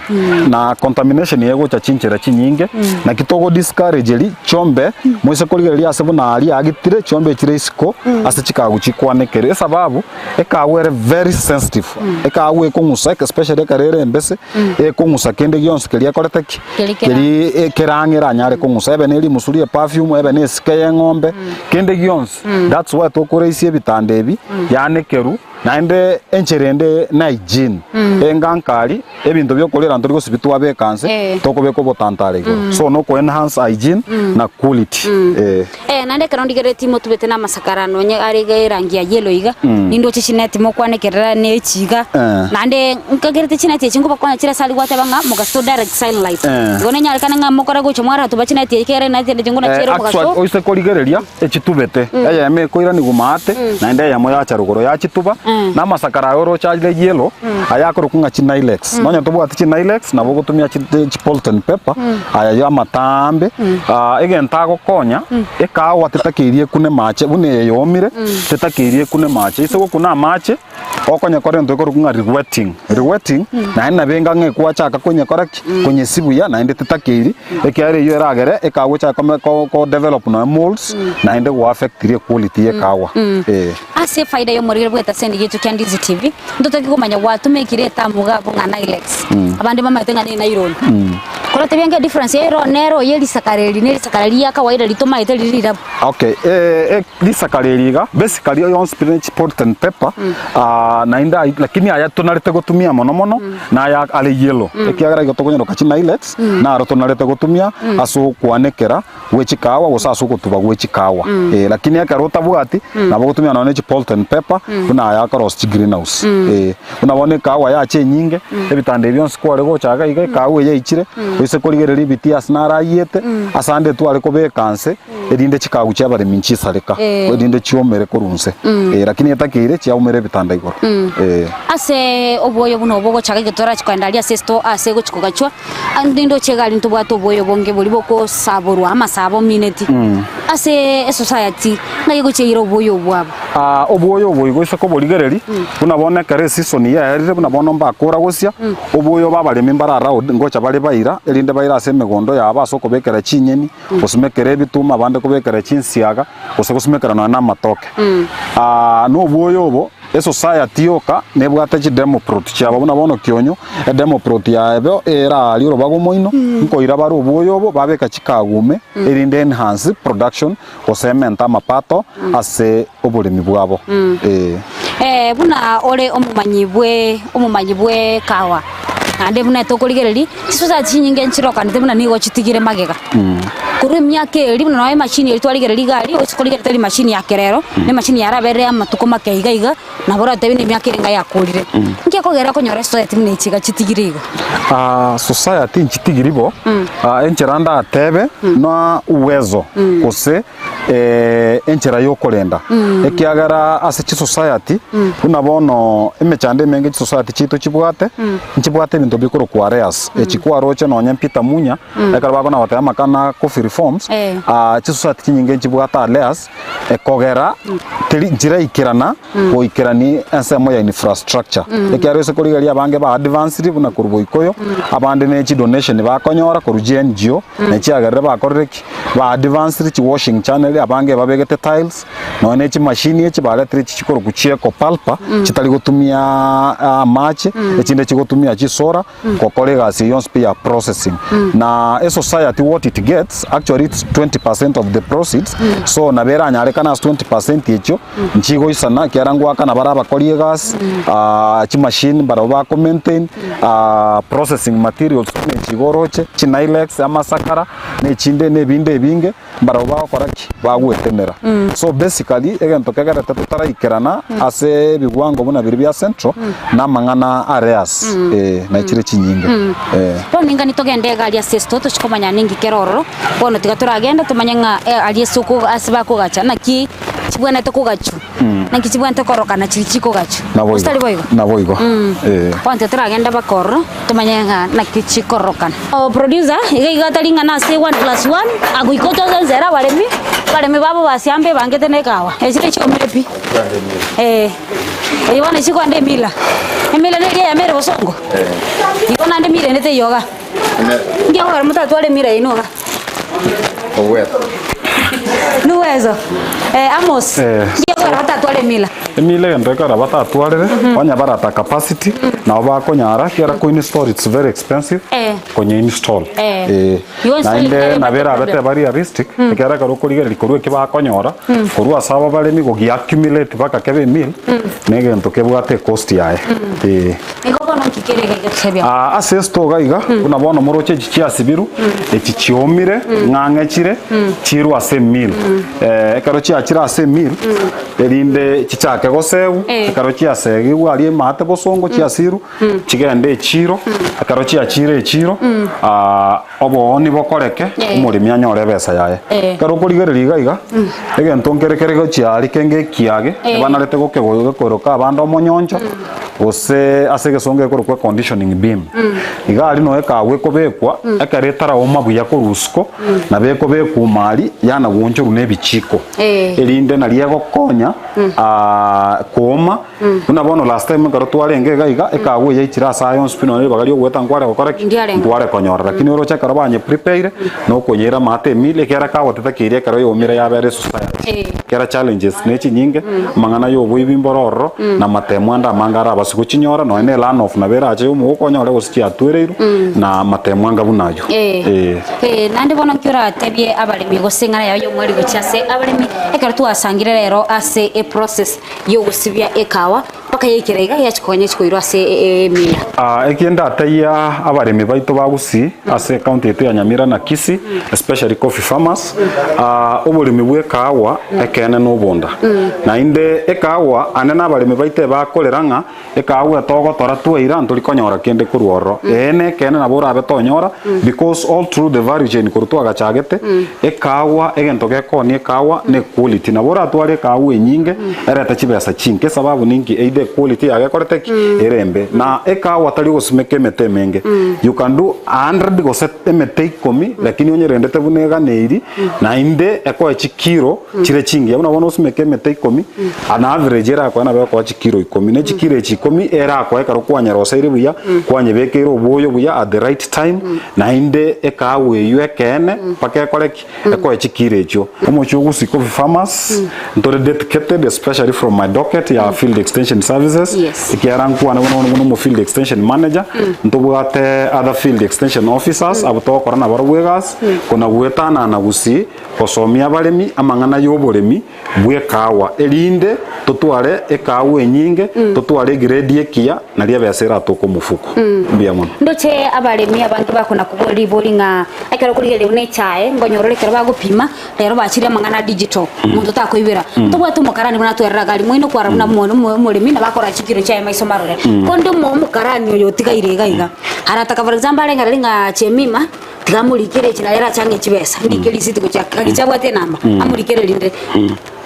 na contamination eye egocha chinchera chinyinge naki togo discourage eri Chiombe, moise korigereria ase buna aria agitire chiombe echire isiko ase chikagu chikwanekere esababu ekagu ere very sensitive ekagu ekong'usa especially ekero ere embese ekong'usa kende gionsi keria ekorete ki?
Keria kera-
Keri kerang'e eranyare kong'usa ebe ne rimusu rie perfume ebe ne esike ya eng'ombe kende gionsi that's why tokoraisia ebitanda ebi yanekerwu Naende enchera ende na hygiene, engankari, ebinto biokorera ntori gosibia twabeka nse,
Eh.
tokobeka obotantare igoro. So noko enhance hygiene na quality. Eh.
Eh, naende ekero ndigereretie motubete na amasakara nonye are iga erangi ya yellow iga, nindoche chineti mokwanekerera ne echi iga,
Eh.
naende nkagerete chineti echi nkobakonya chire ase aria gwateba ng'a mogaso direct sunlight.
Eh.
Igo nenyarekane ng'a mokore gocha mwaratuba chineti echi ekere eneti ende chinguna
Eh,
chiere
actually
omogaso.
oise korigereria echitubete, eyemo ekoiranigwa maate, naende eyemo yacha rogoro yachituba. Na amasakara aya oroche are yellow, aya akorokwa ng'a chinilex. Nonya tobwati chinilex, nabo ogotumia chi chipolithene paper, aya ya amataambe. Egento agokonya, ekahawa tetakeiri ekune mache, buna eye yomire, tetakeiri ekune mache. Ase gokuna amache, okonyekora egento gekorokwa ng'a rewetting. Rewetting, naende nabo enga ng'a ekwachaka konyekora ki? Konyesi buya, naende tetakeiri, ekiagera eywo eragere ekahawa echake kome ko kodevelop nonya molds, naende goaffectirie equality ya ekahawa, eh.
Ase efaida y'omorwire bw'etaseni giaito kia Ndizi TV, ntotoke komanya gwatumekire etamu iga abwo ng'a Nilex. Abande bamaete ng'a ne nylon. Korotebia ng'a edifference ya ero nero ye risakara eri ne risakara ria kawaida ritomaete riri rirabu.
Okay, eh, eh, risakara eri iga, basically yonsi pi ne chipolithene paper, ah, naende ai lakini aya tonarete gotumia mono mono, naya are yellow, ekiagera igo tokonyaroka chinilex, naro tonarete gotumia ase okwanekera gwe chikawa gose ase ogotuba gwe chikawa eh, lakini ekero otabwati nabo ogotumia nonya ne chipolithene paper buna aya akorosia chigreenhouse eh, buna bono ekawa yacha enyinge ebitanda ebi bionsi kware gocha iga iga ekawa eye yaichire oise korigereria ebitii ase narayiete ase ande tware kobeka nse erinde chikagu chia abaremi nchisareka
Eh.
erinde chiomere korwa nse eh, lakini etakeire chiaumera ebitanda igoro eh.
Ase obwoyo buna obo ogochaka ekero torachi kogenda aria ase esito ase egochi kogachwa, Ande ndoche egari ntobwate obwoyo obonge boria bokosaborwa amasabo omineti ase esociety ng'ai egochia eira obwoyo obwo abo.
Aa obwoyo obo igo ase koborigereria, buna bono ekero esisoni yaerire buna bono mbakora gosia, obwoyo obo abaremi mbare around ngocha bare baira, erinde baire ase emegondo yabo ase okobekera chinyeni, gosumekera ebituma abande kobekera chinsiaga, gose gosumekera nonya na amatoke. Aa na obwoyo obo. Esociety yoka nebwate chidemoprot chiabo buna bono Kionyo, edemoprot yaebo ere aaria orobago omoino, nkoira bare obwoyo obo babeka chikagume erinde enhance production gose emente amapato ase oboremi bwabo. Ee.
Eh, buna ore omomanyi bwe omomanyi bw'ekawa, naende buna tokorigereria, chisociety chinyinge nchirokanete buna nigo chitigire magega. Korwa emiaka eria buna nonya emachini eria twarigereria iga aria, oise korigereria tari machini ya kerero, na emachini yaraberire amatuko make iga iga, nabo oratebe na emiaka ere enga yakorire. Nki ekogera okonyora esociety buna echi iga chitigire igo?
Society nchitigiri bo, enchera ndatebe na uwezo gose enchera yokorenda, ekiagera ase chisociety buna bono emechando emenge chisociety chiaito chibwate, nchibwate ebinto bikorokwa arrears, echi kwaroche nonya Peter Munya. Ekero bakona goteba amakana a coffee reforms,
Eh.
ah, chisociety chinyinge nchibwate arrears, ekogera teri nchiraikerana goikerani ensemo ya infrastructure. Ekiagera ase korigereria abange ba advanced buna korwa Boikoyo, abande ne chidonation bakonyora korwa chiNGO, na chiagerire bakorire ki? Ba advanced chiwashing channel, abange babegete tiles, nonya ne chimashini echi baretire echi chikorokwa chi'eco pulper, chitari gotumia amache, echinde chigotumia chisolar, gokora egasi eye yonsi pi ya processing na esociety what it gets actually it's 20% of the proceeds so nabo eranyarekane ase 20% echio nchigoisana ekiagera ngoakana bare abakori egasi ah, chimachine barabwo bako maintain ah, processing materials buna echi iga oroche, chinilex, amasakara, na echinde na ebinde ebinge. Mbarabwo bagokora ki? Bagwetemera. So basically egento kegerete totaraikerana ase ebigwango buna biria bia central na amang'ana areas eh, na chire chinyinge eh.
Bono ninga nitogende iga aria ase esito tochie komanya ninki kere ororo, bono tiga toragende tomanye ng'a eh aria ase oko ase bakogacha naki chibwenerete kogachwa, naki chibwenerete korokana chiria chikogachwa.
Naboigo.
Gose tari boigo?
Naboigo. Eh.
Bono tiga toragende mpaka ororo. Tomanye ng'a naki chikororokana. O producer, iga iga tari ng'a nase one plus one, agoika otoze nse ere abaremi, abaremi babo basiambe ebangete na ekawa. Echi nechiomire pi. Eh, eye bono echikoenda emila. Emila neria eyemo ere bosongo. Igo naende emila ende teiyo igaa. Nki okogera motatware emila yaino igaa? Nuwezo. Eh, Amos,
Eh.
nki okogera batatware emila?
Emila egento ekero batatwarire, onye barata capacity, nabo bakonyara, ekiagera ko install it's very expensive,
Eh.
konye install.
Eh.
Eh.
Igo install
Naende
tari
nabo erabe
problem.
teba realistic, ekiagera ekero okorigereria korwa eki bakonyora, korwa ase aba baremi gogia accumulate mpaka kebe emill, na egento kebwate ecost yaye. Eh.
Igo bono nki kere iga egetebia?
Aa, ase esitoga iga, buna bono moroche echi chiasibiru, echi chiomire, ng'ang'e chire, chirwe ase emill. emill. Ekero chiachire ase emill, erinde chichake gosegwa, ekero chiasegigwe aria emate bosongo chiasirwe, chigende echiro, ekero chiachire echiro, obooni bokoreke, omoremi anyore ebesa yaye. Ekero okorigereria iga iga, egento nkere kere gochia aria kenge ekiage, ebanarete gokegokoroka abande omonyoncho, gose ase egesongo gekorokwa econditioning beam. Iga aria noe ekagwa ekobekwa, ekero etaraoma buya korwa isiko, nabo ekobekwa ime aria, yana goonchorwa na ebichiko, erinde nario egokonya kooma, buna bono last time ekero twarenge iga iga, ekagwa eye yaichire ase aya onsi pi nonya ribaga riogoeta nkware gokora ki? Nkware konyora. Lakini oroche ekero banye prepare, na okonyeira amato emili, ekiagera kagoteta keria ekero yaomire yabera esociety. Kera challenges ne chinyinge, amang'ana ya oboibi mboro ororo, na amatemo ande amange arabase gochinyora, nonya na elan off nabo erache ya omogoko onyore gose chiatwereirwe, na amatemo anga buna ayio. Eh.
Eh, naende bono nki oratebie abaremi gose eng'ana yao y'omweri gochia ase abaremi ekero twasangire rero ase eprocess y'ogosibia ekawa mpaka yaikera iga yachia koganya gochia koirwa ase emiya?
Aa eki ndatebia abaremi baito ba Gusii ase ecounty yaito ya Nyamira na Kisii especially coffee farmers, aa oboremi bwa ekahawa ekeene na obonda. Naende ekahawa ande na abaremi baito ebakorera ng'a ekahawa etogotora twaira ntori konyora kende korwa ororo. Ee na ekeene nabo orabe tonyora because all through the value chain korwa twagachagete ekahawa egento gekoonia ekahawa ne equality. Nabo oratware ekahawa enyinge erete chibesa chinke esababu ninki either equality yago ekorete ki ere embe. Na ekahawa tari ogosimeka emete emenge you can do 100 gose emete ikomi lakini onyerendete buna eganeiri naende ekoe chikiro chire chingiya. Buna bono osimeke emete ikomi an average erakoe nabo ekoa chikiro ikomi ne chikiro echi ikomi erakoe ekero kwanyeroseire buya kwanyebekeire obwoyo buya at the right time naende ekahawa eywo ekeene mpaka ekore ki? Ekoe chikiro echio. Omochie o Gusii Coffee Farmers ntore dedicated especially from my docket ya field extension services ekiagera nkwane buna bono buna omo field extension manager ntobwate other field extension officers abwo togokora nabarobwo egasi kona goetanana Gusii gosomia abaremi amang'ana ya oboremi bw'ekahawa erinde totware ekahawa enyinge totware egrade ekiya nario ebesa eratoke omofuko. Mbuya mono.
Ndoche abaremi abange bakona kobua ribori ng'a ekero okorigereria buna echae nkonyorora ekero bagopima rero bachire amang'ana a digital omonto takoibera. Ntobwate omokarani buna atwerera iga aria moino kwarora buna omo omo omoremi nabo akora chikiro chiaye maiso marore. Konde omo omokarani oyo otigaire iga iga arataka for example arengereria ng'a Jemimah tiga amorikere echi naye erache ang'e chibesa ndike risiti gochia gaki chiabwate enamba amorikere rinde.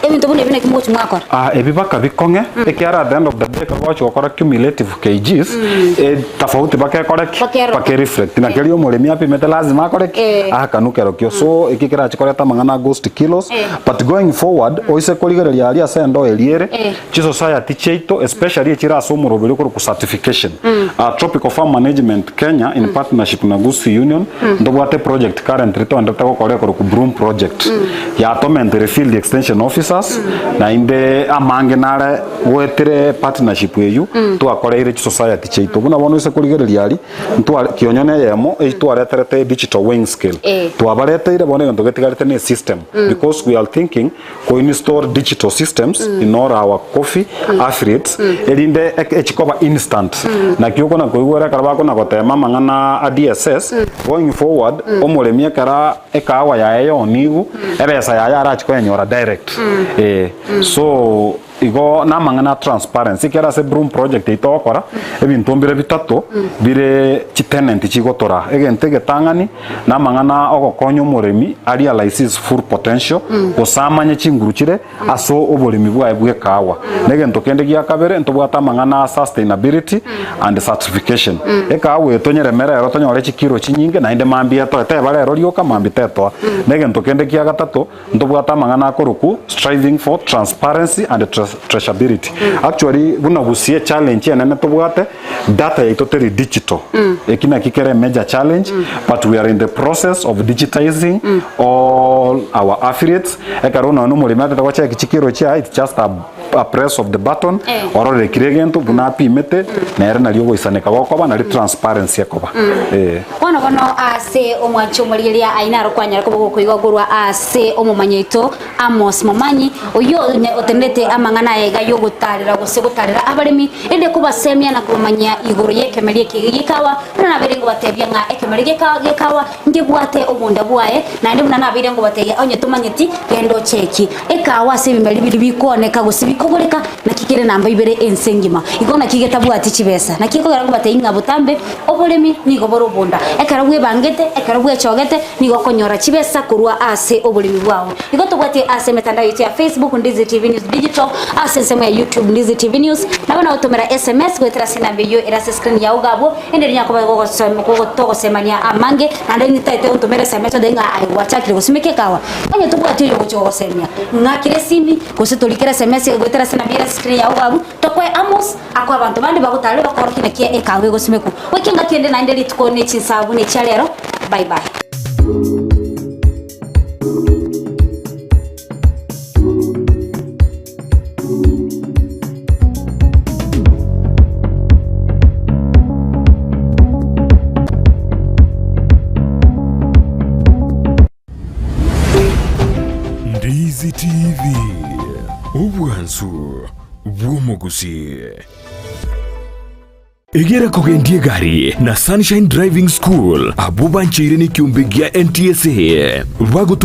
Ebinto buna ebi naki mogochia mwakora?
Ah, ebi baka bikong'e, ekiagera at the end of the day ekero bagochia gokora cumulative kgs, eh, tofauti bakekore ki?
Bakerora.
Bake reflect. Na keria omoremi apimete lazima akore ki?
Eh.
Aakanu kerokio. So, eki kerache koreta amang'ana a ghost kilos,
Eh.
but going forward, oise korigereria aria ase endoo eria ere,
Eh.
chisociety chiaito, especially echire ase omoroberi okorokwa certification. Ah, Tropical Farm Management Kenya in partnership na Gusii Union, ntobwate eproject currently togenderete gokora ekorokwa Broom Project. Yatomentere field extension officers, naende amange nare goetire partnership eywo, twakoreire chisociety chiaito. Buna bono ase korigereria aria, ntware kionyo na eyemo, eywo twareterete digital weighing scale. Twabareteire bono egento getigarete ne esystem, because we are thinking ko install digital systems in all our coffee affiliates erinde echikoba instant naki okona koigwera ekero bakona gotema amang'ana a DSS going forward omoremi ekero ekahawa yaye yonigu ebesa yaye arachi koyenyora direct eh so igo na amang'ana a transparency ekero ase broom project eywo togokora ebinto mbire bitato bire chitenant chigotora egento egetang'ani Na amang'ana ogokonya omoremi a realize his full potential, gose amanye chinguru chire ase oboremi bwaye bw'ekahawa. Na egento kende gia kabere ntobwate amang'ana a sustainability and certification. Ekahawa eye tonyereme rero tonyore chikiro chinyinge naende mambia etoe, teba rero rioka mambia tetoa. Na egento kende kia gatato ntobwate amang'ana akorokwa striving for transparency and traceability. Actually buna gusii echallenge enene tobwate, data yaito teri digital. Eki naki kere emajor challenge, but we are in the process of digitizing all our affiliates. Ekero nonya na omoremi atete gocheki chikiro chiaye, it's just a. a press of the button,
Eh.
ororere kire egento buna apimete, nere nario ogoisaneka gokoba, nari transparency ekoba. Eh.
Bono bono ase omwancho omorigereria aye naro kwanyara koba gokoigwa korwa ase omomanyi oito Amos Momanyi, oyio onye otenenete amang'ana aye iga y'ogotaarera gose gotaarera abaremi, erinde kobasemia na kobamanyia igoro y'ekemeri eke gi'ekawa, buna nabeire nkobatebia ng'a ekemeri gi'ekawa gi'ekawa nkebwate obonda bwaye, naende buna nabeire nkobatebia onye tomanyeti, genda ocheki ekawa ase ebimeri biria bikooneka gose bikogoreka, naki kere namba ibere ense engima. Igo naki getabwati chibesa. Naki ekogera nkobatebia ng'a botambe oboremi nigo bore obonda. Ekero bwebangete, ekero bwechogete, nigo okonyora chibesa korwa ase oboremi bwao. Igo tobwatie ase emetandao yaito ya Facebook, Ndizi TV News Digital, ase ensemo ya YouTube, Ndizi TV News, nabo nagotomera SMS goetera ase enamba eyio ere ase screen yao iga abwo, ende rinya koba togosemania amange, naende nitaete ontomere SMS ontebie ng'a aye gwachakire gosimeka ekawa. Onye tobwati oyo ogochia gogosemia, ng'akere esimi, gose torikere SMS goetera ase enamba ere ase screen yao iga abwo, tokoe Amos, akoe abanto bande bagotarere bakorokie naki ekawa egosimekwa. Goika engaki ende naende rituko ne chinsa buna echia rero, bye bye.
Ndizi TV, obwansu bw'omogusii. Egera kogendia egari na Sunshine Driving School, abwo bancheire nekiombe gia NTSA. Bagotu.